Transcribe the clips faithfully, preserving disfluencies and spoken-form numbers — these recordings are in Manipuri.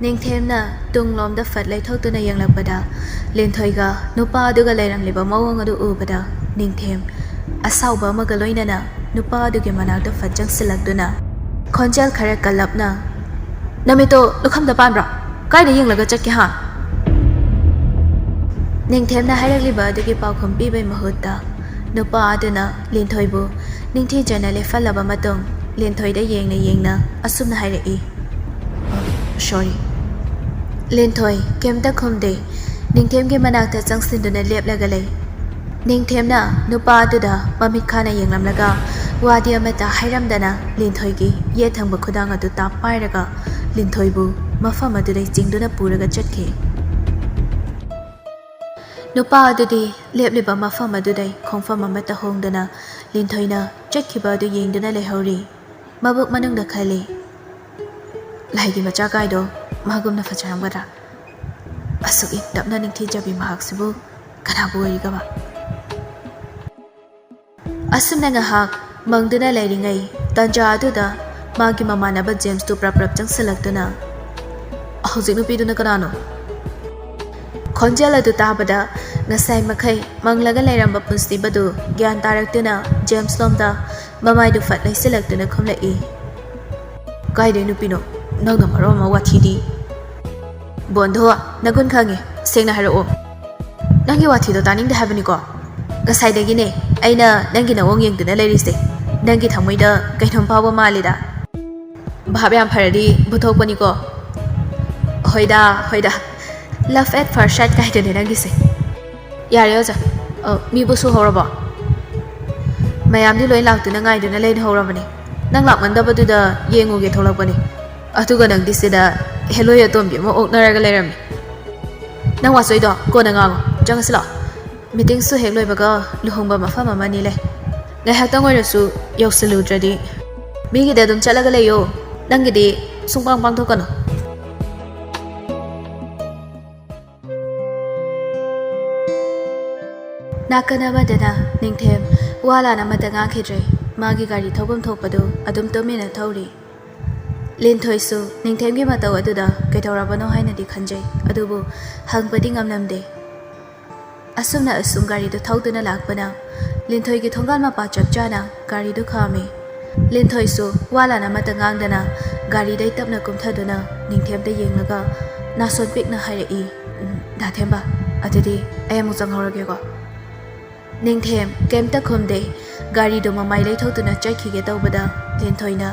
ꯅꯤꯡꯊꯦꯝꯅ ꯇꯨꯡꯂꯣꯝꯗ ꯐꯠ ꯂꯩꯊꯣꯛꯇꯨꯅ ꯌꯦꯡꯂꯛꯄꯗ, ꯂꯤꯟꯊꯣꯏꯒ ꯅꯨꯄꯥ ꯑꯗꯨꯒ ꯂꯩꯔꯝꯂꯤꯕ ꯃꯑꯣꯡ ꯑꯗꯨ ꯎꯕꯗ, ꯅꯤꯡꯊꯦꯝ ꯑꯁꯥꯎꯕ ꯑꯃꯒ ꯂꯣꯏꯅꯅ ꯅꯨꯄꯥ ꯑꯗꯨꯒꯤ ꯃꯅꯥꯛꯇ ꯐꯠ ꯆꯪꯁꯤꯜꯂꯛꯇꯨꯅ, ꯈꯣꯟꯖꯦꯜ ꯈꯔ ꯀꯜꯂꯞꯅ, "ꯅꯃꯤꯠꯇꯣ ꯂꯨꯈꯝꯗ ꯄꯥꯟꯕ꯭ꯔꯣ? ꯀꯥꯏꯗ ꯌꯦꯡꯂꯒ ꯆꯠꯀꯦ, ꯍꯥ?" ꯅꯤꯡꯊꯦꯝꯅ ꯍꯥꯏꯔꯛꯂꯤꯕ ꯑꯗꯨꯒꯤ ꯄꯥꯎꯈꯨꯝ ꯄꯤꯕꯩ ꯃꯍꯨꯠꯇ, ꯅꯨꯄꯥ ꯑꯗꯨꯅ ꯂꯤꯟꯊꯣꯏꯕꯨ ꯅꯤꯡꯊꯤꯖꯅ ꯂꯦꯞꯍꯜꯂꯕ ꯃꯇꯨꯡ, ꯂꯤꯟꯊꯣꯏꯗ ꯌꯦꯡꯅ ꯌꯦꯡꯅ ꯑꯁꯨꯝꯅ ꯍꯥꯏꯔꯛꯏ, "ꯁꯣꯔꯤ꯫" ꯂꯤꯟꯊꯣꯏ ꯀꯩꯝꯇ ꯈꯨꯝꯗꯦ꯫ ꯅꯤꯡꯊꯦꯝꯒꯤ ꯃꯅꯥꯛꯇ ꯆꯪꯁꯤꯟꯗꯨꯅ ꯂꯦꯞꯂꯒ ꯂꯩ꯫ ꯅꯤꯡꯊꯦꯝꯅ ꯅꯨꯄꯥ ꯑꯗꯨꯗ ꯃꯃꯤꯠ ꯈꯥꯅ ꯌꯦꯡꯂꯝꯂꯒ, ꯋꯥꯗꯤ ꯑꯃꯠꯇ ꯍꯥꯏꯔꯝꯗꯅ, ꯂꯤꯟꯊꯣꯏꯒꯤ ꯌꯦꯠ ꯊꯪꯕ ꯈꯨꯗꯥꯡ ꯑꯗꯨ ꯇꯥꯞ ꯄꯥꯏꯔꯒ, ꯂꯤꯟꯊꯣꯏꯕꯨ ꯃꯐꯝ ꯑꯗꯨꯗꯩ ꯆꯤꯡꯗꯨꯅ ꯄꯨꯔꯒ ꯆꯠꯈꯤ꯫ ꯅꯨꯄꯥ ꯑꯗꯨꯗꯤ ꯂꯦꯞꯂꯤꯕ ꯃꯐꯝ ꯑꯗꯨꯗꯩ ꯈꯣꯡꯐꯝ ꯑꯃꯠꯇ ꯍꯣꯡꯗꯅ, ꯂꯤꯟꯊꯣꯏꯅ ꯆꯠꯈꯤꯕ ꯑꯗꯨ ꯌꯦꯡꯗꯨꯅ ꯂꯩꯍꯧꯔꯤ꯫ ꯃꯕꯨꯛ ꯃꯅꯨꯡꯗ ꯈꯜꯂꯤ, "ꯂꯥꯏꯒꯤ ꯃꯆꯥ ꯀꯥꯏꯗꯣ ꯃꯥꯒꯨꯝꯅ ꯐꯖꯔꯝꯒꯗ꯭ꯔꯥ? ꯑꯁꯨꯛ ꯏꯪ ꯇꯞꯅ ꯅꯤꯡꯊꯤꯖꯕꯤ ꯃꯍꯥꯛꯁꯤꯕꯨ ꯀꯅꯥꯕꯨ ꯑꯣꯏꯔꯤꯒꯕ?" ꯑꯁꯨꯝꯅ ꯉꯥꯏꯍꯥꯛ ꯃꯪꯗꯨꯅ ꯂꯩꯔꯤꯉꯩ ꯇꯟꯖꯥ ꯑꯗꯨꯗ ꯃꯥꯒꯤ ꯃꯃꯥꯟꯅꯕ ꯖꯦꯝꯁꯇꯨ ꯄ꯭ꯔꯞ ꯄ꯭ꯔꯞ ꯆꯪꯁꯤꯜꯂꯛꯇꯨꯅ, "ꯍꯧꯖꯤꯛ ꯅꯨꯄꯤꯗꯨꯅ ꯀꯅꯥꯅꯣ?" ꯈꯣꯟꯖꯦꯜ ꯑꯗꯨ ꯇꯥꯕꯗ ꯉꯁꯥꯏ ꯃꯈꯩ ꯃꯪꯂꯒ ꯂꯩꯔꯝꯕ ꯄꯨꯟꯁꯤꯕꯗꯨ ꯒ꯭ꯌꯥꯟ ꯇꯥꯔꯛꯇꯨꯅ ꯖꯦꯝꯁ ꯂꯣꯝꯗ ꯃꯃꯥꯏꯗꯨ ꯐꯠ ꯂꯩꯁꯤꯜꯂꯛꯇꯨꯅ ꯈꯨꯝꯂꯛꯏ, "ꯀꯥꯏꯗꯩ ꯅꯨꯄꯤꯅꯣ? ꯅꯪꯅ ꯃꯔꯣꯟ ꯑꯃ ꯋꯥꯊꯤꯗꯤ!" "ꯕꯣꯟꯙꯣ, ꯅꯒꯨꯟ ꯈꯪꯉꯦ, ꯁꯦꯡꯅ ꯍꯥꯏꯔꯛꯑꯣ꯫ ꯅꯪꯒꯤ ꯋꯥꯊꯤꯗꯣ ꯇꯥꯅꯤꯡꯗꯦ ꯍꯥꯏꯕꯅꯤꯀꯣ꯫ ꯉꯁꯥꯏꯗꯒꯤꯅꯦ ꯑꯩꯅ ꯅꯪꯒꯤ ꯅꯑꯣꯡ ꯌꯦꯡꯗꯨꯅ ꯂꯩꯔꯤꯁꯦ꯫ ꯅꯪꯒꯤ ꯊꯃꯣꯏꯗ ꯀꯩꯅꯣꯝ ꯐꯥꯎꯕ ꯃꯥꯜꯂꯤꯗ꯫ ꯚꯥꯞ ꯌꯥꯝ ꯐꯔꯗꯤ ꯄꯨꯊꯣꯛꯄꯅꯤꯀꯣ꯫" "ꯍꯣꯏꯗ, ꯍꯣꯏꯗ, love at first sight ꯀꯥꯏꯗꯨꯅꯦ ꯅꯪꯒꯤꯁꯦ꯫" "ꯌꯥꯔꯦ ꯑꯣꯖꯥ, ꯑ, ꯃꯤꯕꯨ ꯁꯨꯍꯧꯔꯕꯣ?" "ꯃꯌꯥꯝꯗꯤ ꯂꯣꯏ ꯂꯥꯛꯇꯨꯅ ꯉꯥꯏꯗꯨꯅ ꯂꯩꯍꯧꯔꯕꯅꯤ꯫ ꯅꯪ ꯂꯥꯛꯃꯟꯗꯕꯗꯨꯗ ꯌꯦꯡꯉꯨꯒꯦ ꯊꯣꯛꯂꯛꯄꯅꯤ꯫ ꯑꯗꯨꯒ ꯅꯪꯗꯤ ꯁꯤꯗ ꯍꯦꯂꯣꯏ ꯑꯇꯣꯝꯕꯤ ꯑꯃ ꯑꯣꯛꯅꯔꯒ ꯂꯩꯔꯝꯃꯤ꯫ ꯅꯪ ꯋꯥꯆꯣꯏꯗꯣ ꯀꯣꯟꯅ ꯉꯥꯡꯉꯣ꯫ ꯆꯪꯉꯁꯤ ꯂꯥꯛꯑꯣ꯫ ꯃꯤꯇꯤꯡꯁꯨ ꯍꯦꯛ ꯂꯣꯏꯕꯒ ꯂꯨꯍꯣꯡꯕ ꯃꯐꯝ ꯑꯃꯅꯤ ꯂꯩ꯫ ꯉꯥꯏꯍꯥꯛꯇꯪ ꯑꯣꯏꯔꯁꯨ ꯌꯧꯁꯤꯜꯂꯨꯗ꯭ꯔꯗꯤ ꯃꯤꯒꯤꯗ ꯑꯗꯨꯝ ꯆꯠꯂꯒ ꯂꯩꯌꯣ꯫ ꯅꯪꯒꯤꯗꯤ ꯁꯨꯡꯄꯥꯡ ꯄꯥꯡꯊꯣꯛꯀꯅꯨ꯫" ꯅꯥꯀꯟ ꯑꯃꯗꯅ ꯅꯤꯡꯊꯦꯝ ꯋꯥ ꯂꯥꯟ ꯑꯃꯠꯇ ꯉꯥꯡꯈꯤꯗ꯭ꯔꯦ꯫ ꯃꯥꯒꯤ ꯒꯥꯔꯤ ꯊꯧꯐꯝ ꯊꯣꯛꯄꯗꯨ ꯑꯗꯨꯝ ꯇꯨꯃꯤꯟꯅ ꯊꯧꯔꯤ꯫ ꯂꯤꯟꯊꯣꯏꯁꯨ ꯅꯤꯡꯊꯦꯝꯒꯤ ꯃꯇꯧ ꯑꯗꯨꯗ ꯀꯩꯗꯧꯔꯕꯅꯣ ꯍꯥꯏꯅꯗꯤ ꯈꯟꯖꯩ, ꯑꯗꯨꯕꯨ ꯍꯪꯕꯗꯤ ꯉꯝꯂꯝꯗꯦ꯫ ꯑꯁꯨꯝꯅ ꯑꯁꯨꯝ ꯒꯥꯔꯤꯗꯨ ꯊꯧꯗꯨꯅ ꯂꯥꯛꯄꯅ ꯂꯤꯟꯊꯣꯏꯒꯤ ꯊꯣꯡꯒꯥꯜ ꯃꯄꯥ ꯆꯞ ꯆꯥꯅ ꯒꯥꯔꯤꯗꯨ ꯈꯥꯝꯃꯤ꯫ ꯂꯤꯟꯊꯣꯏꯁꯨ ꯋꯥ ꯂꯥꯟ ꯑꯃꯠꯇ ꯉꯥꯡꯗꯅ ꯒꯥꯔꯤꯗꯩ ꯇꯞꯅ ꯀꯨꯝꯊꯗꯨꯅ ꯅꯤꯡꯊꯦꯝꯗ ꯌꯦꯡꯂꯒ ꯅꯥꯁꯣꯟ ꯄꯤꯛꯅ ꯍꯥꯏꯔꯛꯏ, "ꯎꯝ, ꯗꯥ ꯊꯦꯝꯕ, ꯑꯗꯨꯗꯤ ꯑꯩ ꯑꯃꯨꯛ ꯆꯪꯍꯧꯔꯒꯦꯀꯣ"꯫ ꯅꯤꯡꯊꯦꯝ ꯀꯩꯝꯇ ꯈꯨꯝꯗꯦ꯫ ꯒꯥꯔꯤꯗꯨ ꯃꯃꯥꯏ ꯂꯩꯊꯣꯛꯇꯨꯅ ꯆꯠꯈꯤꯒꯦ ꯇꯧꯕꯗ ꯂꯤꯟꯊꯣꯏꯅ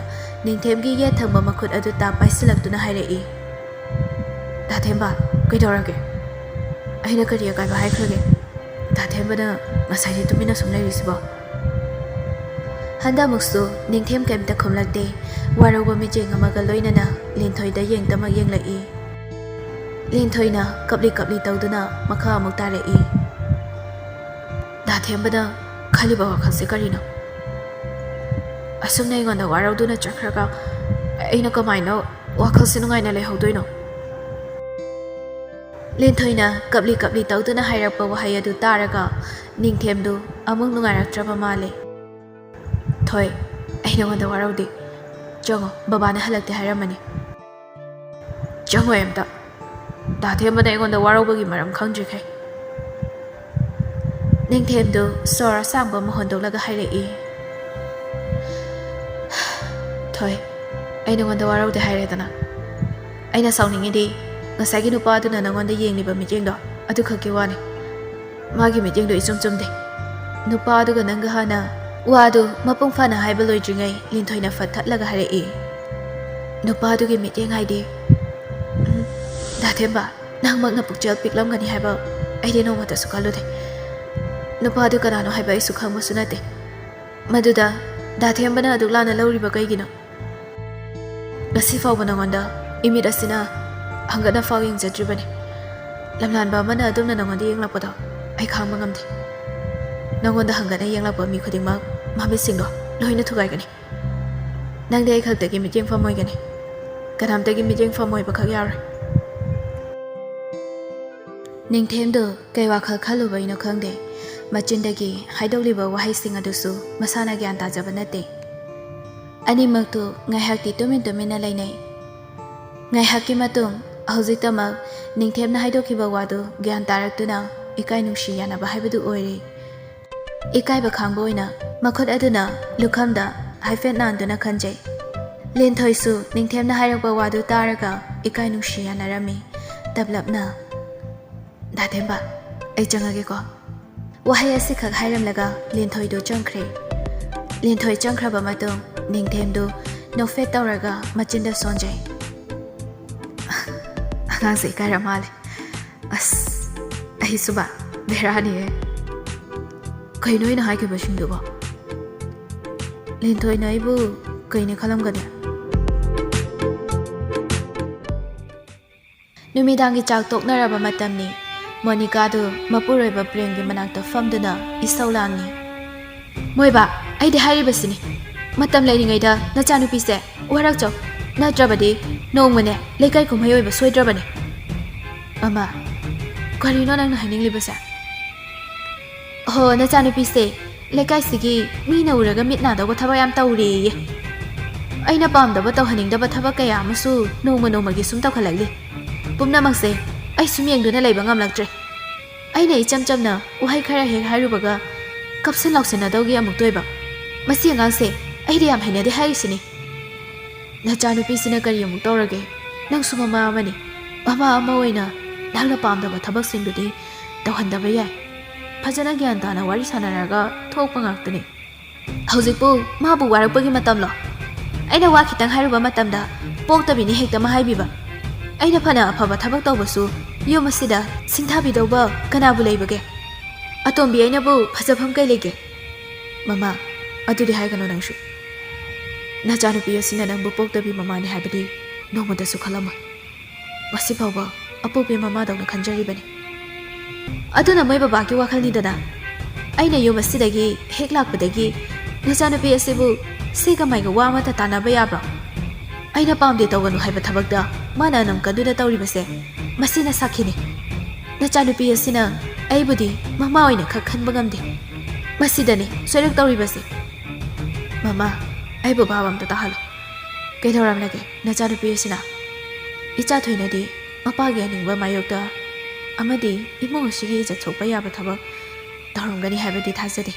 ꯅꯤꯡꯊꯦꯝꯒꯤ ꯌꯦꯠ ꯊꯪꯕ ꯃꯈꯨꯠ ꯑꯗꯨ ꯇꯥꯞ ꯄꯥꯏꯁꯤꯜꯂꯛꯇꯨꯅ ꯍꯥꯏꯔꯛꯏ, "ꯗꯥ ꯊꯦꯝꯕ, ꯀꯩꯗꯧꯔꯒꯦ? ꯑꯩꯅ ꯀꯔꯤ ꯑꯀꯥꯏꯕ ꯍꯥꯏꯈ꯭ꯔꯒꯦ? ꯗꯥ ꯊꯦꯝꯕꯅ ꯉꯁꯥꯏꯗꯤ ꯇꯨꯃꯤꯟꯅ ꯁꯨꯝ ꯂꯩꯔꯤꯁꯤꯕꯣ?" ꯍꯟꯗꯛꯃꯨꯛꯁꯨ ꯅꯤꯡꯊꯦꯝ ꯀꯩꯝꯇ ꯈꯨꯝꯂꯛꯇꯦ꯫ ꯋꯥꯔꯧꯕ ꯃꯤꯠꯌꯦꯡ ꯑꯃꯒ ꯂꯣꯏꯅꯅ ꯂꯤꯟꯊꯣꯏꯗ ꯌꯦꯡꯗꯃꯛ ꯌꯦꯡꯂꯛꯏ꯫ ꯂꯤꯟꯊꯣꯏꯅ ꯀꯞꯂꯤ ꯀꯞꯂꯤ ꯇꯧꯗꯨꯅ ꯃꯈꯥ ꯑꯃꯨꯛ ꯇꯥꯔꯛꯏ, "ꯗꯥ ꯊꯦꯝꯕꯅ ꯈꯜꯂꯤꯕ ꯋꯥꯈꯜꯁꯦ ꯀꯔꯤꯅꯣ? ꯑꯁꯨꯝꯅ ꯑꯩꯉꯣꯟꯗ ꯋꯥꯔꯧꯗꯨꯅ ꯆꯠꯈ꯭ꯔꯒ ꯑꯩꯅ ꯀꯃꯥꯏꯅ ꯋꯥꯈꯜꯁꯦ ꯅꯨꯡꯉꯥꯏꯅ ꯂꯩꯍꯧꯗꯣꯏꯅꯣ?" ꯂꯤꯟꯊꯣꯏꯅ ꯀꯞꯂꯤ ꯀꯞꯂꯤ ꯇꯧꯗꯨꯅ ꯍꯥꯏꯔꯛꯄ ꯋꯥꯍꯩ ꯑꯗꯨ ꯇꯥꯔꯒ ꯅꯤꯡꯊꯦꯝꯗꯨ ꯑꯃꯨꯛ ꯅꯨꯡꯉꯥꯏꯔꯛꯇ꯭ꯔꯕ ꯃꯥꯜꯂꯦ꯫ "ꯊꯣꯏ, ꯑꯩ ꯅꯉꯣꯟꯗ ꯋꯥꯔꯧꯗꯦ꯫ ꯆꯪꯉꯣ, ꯕꯕꯥꯅ ꯍꯜꯂꯛꯇꯦ ꯍꯥꯏꯔꯝꯃꯅꯤ꯫" "ꯆꯪꯉꯣꯏ ꯑꯝꯇ꯫ ꯗꯥ ꯊꯦꯝꯕꯅ ꯑꯩꯉꯣꯟꯗ ꯋꯥꯔꯧꯕꯒꯤ ꯃꯔꯝ ꯈꯪꯗ꯭ꯔꯤꯈꯩ꯫" ꯅꯤꯡꯊꯦꯝꯗꯨ ꯁꯣꯔ ꯑꯁꯥꯡꯕ ꯑꯃ ꯍꯣꯟꯗꯣꯛꯂꯒ ꯍꯥꯏꯔꯛꯏ, "ꯊꯣꯏ, ꯑꯩ ꯅꯉꯣꯟꯗ ꯋꯥꯔꯧꯗꯦ ꯍꯥꯏꯔꯦꯗꯅ꯫ ꯑꯩꯅ ꯁꯥꯎꯅꯤꯡꯉꯤꯗꯤ ꯉꯁꯥꯏꯒꯤ ꯅꯨꯄꯥꯗꯨꯅ ꯅꯉꯣꯟꯗ ꯌꯦꯡꯂꯤꯕ ꯃꯤꯠꯌꯦꯡꯗꯣ ꯑꯗꯨ ꯈꯛꯀꯤ ꯋꯥꯅꯤ꯫ ꯃꯥꯒꯤ ꯃꯤꯠꯌꯦꯡꯗꯣ ꯏꯆꯨꯝ ꯆꯨꯝꯗꯦ꯫ ꯅꯨꯄꯥ ꯑꯗꯨꯒ ꯅꯪꯒ ꯍꯥꯟꯅ꯫" ꯋꯥꯗꯨ ꯃꯄꯨꯡ ꯐꯥꯅ ꯍꯥꯏꯕ ꯂꯣꯏꯗ꯭ꯔꯤꯉꯩ ꯂꯤꯟꯊꯣꯏꯅ ꯐꯠ ꯊꯠꯂꯒ ꯍꯥꯏꯔꯛꯏ, "ꯅꯨꯄꯥ ꯑꯗꯨꯒꯤ ꯃꯤꯠꯌꯦꯡ ꯍꯥꯏꯗꯤ, ꯎꯝ, ꯗꯥ ꯊꯦꯝꯕ, ꯅꯪꯃꯛꯅ ꯄꯨꯛꯆꯦꯜ ꯄꯤꯛꯂꯝꯒꯅꯤ ꯍꯥꯏꯕ ꯑꯩꯗꯤ ꯅꯣꯡꯃꯇꯁꯨ ꯈꯜꯂꯨꯗꯦ꯫ ꯅꯨꯄꯥ ꯑꯗꯨ ꯀꯅꯥꯅꯣ ꯍꯥꯏꯕ ꯑꯩꯁꯨ ꯈꯪꯕꯁꯨ ꯅꯠꯇꯦ꯫ ꯃꯗꯨꯗ ꯗꯥ ꯊꯦꯝꯕꯅ ꯑꯗꯨꯛ ꯂꯥꯟꯅ ꯂꯧꯔꯤꯕ ꯀꯩꯒꯤꯅꯣ? ꯉꯁꯤ ꯐꯥꯎꯕ ꯅꯉꯣꯟꯗ ꯏꯃꯤꯠ ꯑꯁꯤꯅ ꯍꯪꯒꯠꯅ ꯐꯥꯎ ꯌꯦꯡꯖꯗ꯭ꯔꯤꯕꯅꯤ꯫ ꯂꯝꯂꯥꯟꯕ ꯑꯃꯅ ꯑꯗꯨꯝꯅ ꯅꯉꯣꯟꯗ ꯌꯦꯡꯂꯛꯄꯗꯣ ꯑꯩ ꯈꯥꯡꯕ ꯉꯝꯗꯦ꯫ ꯅꯉꯣꯟꯗ ꯍꯪꯒꯠꯅ ꯌꯦꯡꯂꯛꯄ ꯃꯤ ꯈꯨꯗꯤꯡꯃꯛ ꯃꯃꯤꯠꯁꯤꯡꯗꯣ ꯂꯣꯏꯅ ꯊꯨꯒꯥꯏꯒꯅꯤ꯫ ꯅꯪꯗꯤ ꯑꯩ ꯈꯛꯇꯒꯤ ꯃꯤꯠꯌꯦꯡꯐꯝ ꯑꯣꯏꯒꯅꯤ꯫ ꯀꯅꯥꯝꯇꯒꯤ ꯃꯤꯠꯌꯦꯡꯐꯝ ꯑꯣꯏꯕꯈꯛ ꯌꯥꯔꯣꯏ꯫" ꯅꯤꯡꯊꯦꯝꯗꯨ ꯀꯩ ꯋꯥꯈꯜ ꯈꯜꯂꯨꯕꯩꯅꯣ ꯈꯪꯗꯦ, ꯃꯆꯤꯟꯗꯒꯤ ꯍꯥꯏꯗꯣꯛꯂꯤꯕ ꯋꯥꯍꯩꯁꯤꯡ ꯑꯗꯨꯁꯨ ꯃꯁꯥꯅ ꯒ꯭ꯌꯥꯟ ꯇꯥꯖꯕ ꯅꯠꯇꯦ꯫ ꯑꯅꯤꯃꯛꯇꯨ ꯉꯥꯏꯍꯥꯛꯇꯤ ꯇꯨꯃꯤꯟ ꯇꯨꯃꯤꯟꯅ ꯂꯩꯅꯩ꯫ ꯉꯥꯏꯍꯥꯛꯀꯤ ꯃꯇꯨꯡ, ꯍꯧꯖꯤꯛꯇꯃꯛ ꯅꯤꯡꯊꯦꯝꯅ ꯍꯥꯏꯗꯣꯛꯈꯤꯕ ꯋꯥꯗꯨ ꯒ꯭ꯌꯥꯟ ꯇꯥꯔꯛꯇꯨꯅ ꯏꯀꯥꯏ ꯅꯨꯡꯁꯤ ꯌꯥꯅꯕ ꯍꯥꯏꯕꯗꯨ ꯑꯣꯏꯔꯦ꯫ ꯏꯀꯥꯏꯕ ꯈꯥꯡꯕ ꯑꯣꯏꯅ ꯃꯈꯨꯠ ꯑꯗꯨꯅ ꯂꯨꯈꯝꯗ ꯍꯥꯏꯐꯦꯠ ꯅꯥꯟꯗꯨꯅ ꯈꯟꯖꯩ꯫ ꯂꯦꯟꯊꯣꯏꯁꯨ ꯅꯤꯡꯊꯦꯝꯅ ꯍꯥꯏꯔꯛꯄ ꯋꯥꯗꯨ ꯇꯥꯔꯒ ꯏꯀꯥꯏ ꯅꯨꯡꯁꯤ ꯌꯥꯅꯔꯝꯃꯤ꯫ ꯇꯞꯂꯞꯅ, "ꯗꯥ ꯊꯦꯝꯕ, ꯑꯩ ꯆꯪꯉꯒꯦꯀꯣ"꯫ ꯋꯥꯍꯩ ꯑꯁꯤꯈꯛ ꯍꯥꯏꯔꯝꯂꯒ ꯂꯦꯟꯊꯣꯏꯗꯨ ꯆꯪꯈ꯭ꯔꯦ꯫ ꯂꯦꯟꯊꯣꯏ ꯆꯪꯈ꯭ꯔꯕ ꯃꯇꯨꯡ ꯅꯤꯡꯊꯦꯝꯗꯨ ꯅꯣꯛꯐꯦꯠ ꯇꯧꯔꯒ ꯃꯆꯤꯟꯗ ꯁꯣꯟꯖꯩ꯫ ꯑꯉꯥꯡꯁꯦ ꯏꯀꯥꯏꯔ ꯃꯥꯜꯂꯦ꯫ ꯑꯁ, ꯑꯩꯁꯨꯕ, ꯕꯦꯔꯥꯅꯤꯍꯦ꯫ ꯀꯩꯅꯣ ꯑꯩꯅ ꯍꯥꯏꯈꯤꯕꯁꯤꯡꯗꯨꯕꯣ? ꯂꯦꯟꯊꯣꯏꯅ ꯑꯩꯕꯨ ꯀꯩꯅꯦ ꯈꯜꯂꯝꯒꯅꯤ? ꯅꯨꯃꯤꯗꯥꯡꯒꯤ ꯆꯥꯛ ꯇꯣꯛꯅꯔꯕ ꯃꯇꯝꯅꯤ꯫ ꯃꯣꯅꯤꯀꯥꯗꯨ ꯃꯄꯨꯔꯣꯏꯕ ꯄ꯭ꯔꯦꯝꯒꯤ ꯃꯅꯥꯛꯇ ꯐꯝꯗꯨꯅ ꯏꯁꯧ ꯂꯥꯡꯉꯤ꯫ "ꯃꯣꯏꯕ, ꯑꯩꯗꯤ ꯍꯥꯏꯔꯤꯕꯁꯤꯅꯤ, ꯃꯇꯝ ꯂꯩꯔꯤꯉꯩꯗ ꯅꯆꯥꯅꯨꯄꯤꯁꯦ ꯋꯥꯔꯛꯆꯧ, ꯅꯠꯇ꯭ꯔꯕꯗꯤ ꯅꯣꯡꯃꯅꯦ ꯂꯩꯀꯥꯏ ꯀꯨꯝꯍꯩ ꯑꯣꯏꯕ ꯁꯣꯏꯗ꯭ꯔꯕꯅꯤ"꯫ "ꯃꯃꯥ, ꯀꯔꯤꯅꯣ ꯅꯪꯅ ꯍꯥꯏꯅꯤꯡꯂꯤꯕꯁꯦ?" "ꯑꯍꯣ, ꯅꯆꯥꯅꯨꯄꯤꯁꯦ ꯂꯩꯀꯥꯏꯁꯤꯒꯤ ꯃꯤꯅ ꯎꯔꯒ ꯃꯤꯠ ꯅꯥꯗꯧꯕ ꯊꯕꯛ ꯌꯥꯝ ꯇꯧꯔꯦꯌꯦ꯫ ꯑꯩꯅ ꯄꯥꯝꯗꯕ, ꯇꯧꯍꯟꯅꯤꯡꯗꯕ ꯊꯕꯛ ꯀꯌꯥ ꯑꯃꯁꯨ ꯅꯣꯡꯃ ꯅꯣꯡꯃꯒꯤ ꯁꯨꯝ ꯇꯧꯈꯠꯂꯛꯂꯤ꯫ ꯄꯨꯝꯅꯃꯛꯁꯦ ꯑꯩ ꯁꯨꯝ ꯌꯦꯡꯗꯨꯅ ꯂꯩꯕ ꯉꯝꯂꯛꯇ꯭ꯔꯦ꯫ ꯑꯩꯅ ꯏꯆꯝ ꯆꯝꯅ ꯋꯥꯍꯩ ꯈꯔ ꯍꯦꯛ ꯍꯥꯏꯔꯨꯕꯒ ꯀꯞꯁꯤꯟ ꯂꯥꯎꯁꯤꯟꯅꯗꯧꯒꯤ ꯑꯃꯨꯛꯇ ꯑꯣꯏꯕ꯫ ꯃꯁꯤ ꯑꯉꯥꯡꯁꯦ ꯑꯩꯗꯤ ꯌꯥꯝ ꯍꯩꯅꯗꯦ ꯍꯥꯏꯔꯤꯁꯤꯅꯤ"꯫ "ꯅꯆꯥꯅꯨꯄꯤꯁꯤꯅ ꯀꯔꯤ ꯑꯃꯨꯛ ꯇꯧꯔꯒꯦ? ꯅꯪꯁꯨ ꯃꯃꯥ ꯑꯃꯅꯤ꯫ ꯃꯃꯥ ꯑꯃ ꯑꯣꯏꯅ ꯅꯪꯅ ꯄꯥꯝꯗꯕ ꯊꯕꯛꯁꯤꯡꯗꯨꯗꯤ ꯇꯧꯍꯟꯗꯕ ꯌꯥꯏ꯫ ꯐꯖꯅ ꯒ꯭ꯌꯥꯟ ꯇꯥꯅ ꯋꯥꯔꯤ ꯁꯥꯟꯅꯔꯒ ꯊꯣꯛꯄ ꯉꯥꯛꯇꯅꯤ꯫ ꯍꯧꯖꯤꯛꯄꯨ ꯃꯥꯕꯨ ꯋꯥꯔꯛꯄꯒꯤ ꯃꯇꯝꯂꯣ? ꯑꯩꯅ ꯋꯥ ꯈꯤꯇꯪ ꯍꯥꯏꯔꯨꯕ ꯃꯇꯝꯗ ꯄꯣꯛꯇꯕꯤꯅꯤ ꯍꯦꯛꯇ ꯃꯥ ꯍꯥꯏꯕꯤꯕ꯫ ꯑꯩꯅ ꯐꯅ ꯑꯐꯕ ꯊꯕꯛ ꯇꯧꯕꯁꯨ ꯌꯨꯝ ꯑꯁꯤꯗ ꯁꯤꯡꯊꯥꯕꯤꯗꯧꯕ ꯀꯅꯥꯕꯨ ꯂꯩꯕꯒꯦ? ꯑꯇꯣꯝꯕꯤ ꯑꯩꯅꯕꯨ ꯐꯖꯐꯝ ꯀꯩ ꯂꯩꯒꯦ?" "ꯃꯃꯥ, ꯑꯗꯨꯗꯤ ꯍꯥꯏꯒꯅꯨ ꯅꯪꯁꯨ꯫ ꯅꯆꯥꯅꯨꯄꯤ ꯑꯁꯤꯅ ꯅꯪꯕꯨ ꯄꯣꯛꯇꯕꯤ ꯃꯃꯥꯅꯤ ꯍꯥꯏꯕꯗꯤ ꯅꯣꯡꯃꯇꯁꯨ ꯈꯜꯂꯝꯃꯣꯏ꯫ ꯉꯁꯤ ꯐꯥꯎꯕ ꯑꯄꯣꯛꯄꯤ ꯃꯃꯥꯗꯧꯅ ꯈꯟꯖꯔꯤꯕꯅꯤ꯫ ꯑꯗꯨꯅ ꯃꯣꯏ ꯕꯕꯥꯒꯤ ꯋꯥꯈꯜꯅꯤꯗꯅ꯫ ꯑꯩꯅ ꯌꯨꯝ ꯑꯁꯤꯗꯒꯤ ꯍꯦꯛ ꯂꯥꯛꯄꯗꯒꯤ ꯅꯆꯥꯅꯨꯄꯤ ꯑꯁꯤꯕꯨ ꯁꯤꯒ ꯃꯥꯏꯒ ꯋꯥ ꯑꯃꯠꯇ ꯇꯥꯟꯅꯕ ꯌꯥꯕ꯭ꯔꯣ? ꯑꯩꯅ ꯄꯥꯝꯗꯦ ꯇꯧꯒꯅꯨ ꯍꯥꯏꯕ ꯊꯕꯛꯇ ꯃꯥꯅ ꯑꯅꯝ ꯀꯟꯗꯨꯅ ꯇꯧꯔꯤꯕꯁꯦ ꯃꯁꯤꯅ ꯁꯥꯈꯤꯅꯤ꯫ ꯅꯆꯥꯅꯨꯄꯤ ꯑꯁꯤꯅ ꯑꯩꯕꯨꯗꯤ ꯃꯃꯥ ꯑꯣꯏꯅ ꯈꯛ ꯈꯟꯕ ꯉꯝꯗꯦ꯫ ꯃꯁꯤꯗꯅꯤ ꯁꯣꯏꯔꯛ ꯇꯧꯔꯤꯕꯁꯦ"꯫ "ꯃꯃꯥ, ꯑꯩꯕꯨ ꯚꯥꯕ ꯑꯝꯇ ꯇꯥꯍꯜꯂꯣ꯫ ꯀꯩꯗꯧꯔꯝꯂꯒꯦ ꯅꯆꯥꯅꯨꯄꯤ ꯑꯁꯤꯅ? ꯏꯆꯥ ꯊꯣꯏꯅꯗꯤ ꯃꯄꯥꯒꯤ ꯑꯅꯤꯡꯕ ꯃꯥꯌꯣꯛꯇ ꯑꯃꯗꯤ ꯏꯃꯨꯡ ꯑꯁꯤꯒꯤ ꯏꯖꯠ ꯁꯣꯛꯄ ꯌꯥꯕ ꯊꯕꯛ ꯇꯧꯔꯝꯒꯅꯤ ꯍꯥꯏꯕꯗꯤ ꯊꯥꯖꯗꯦ꯫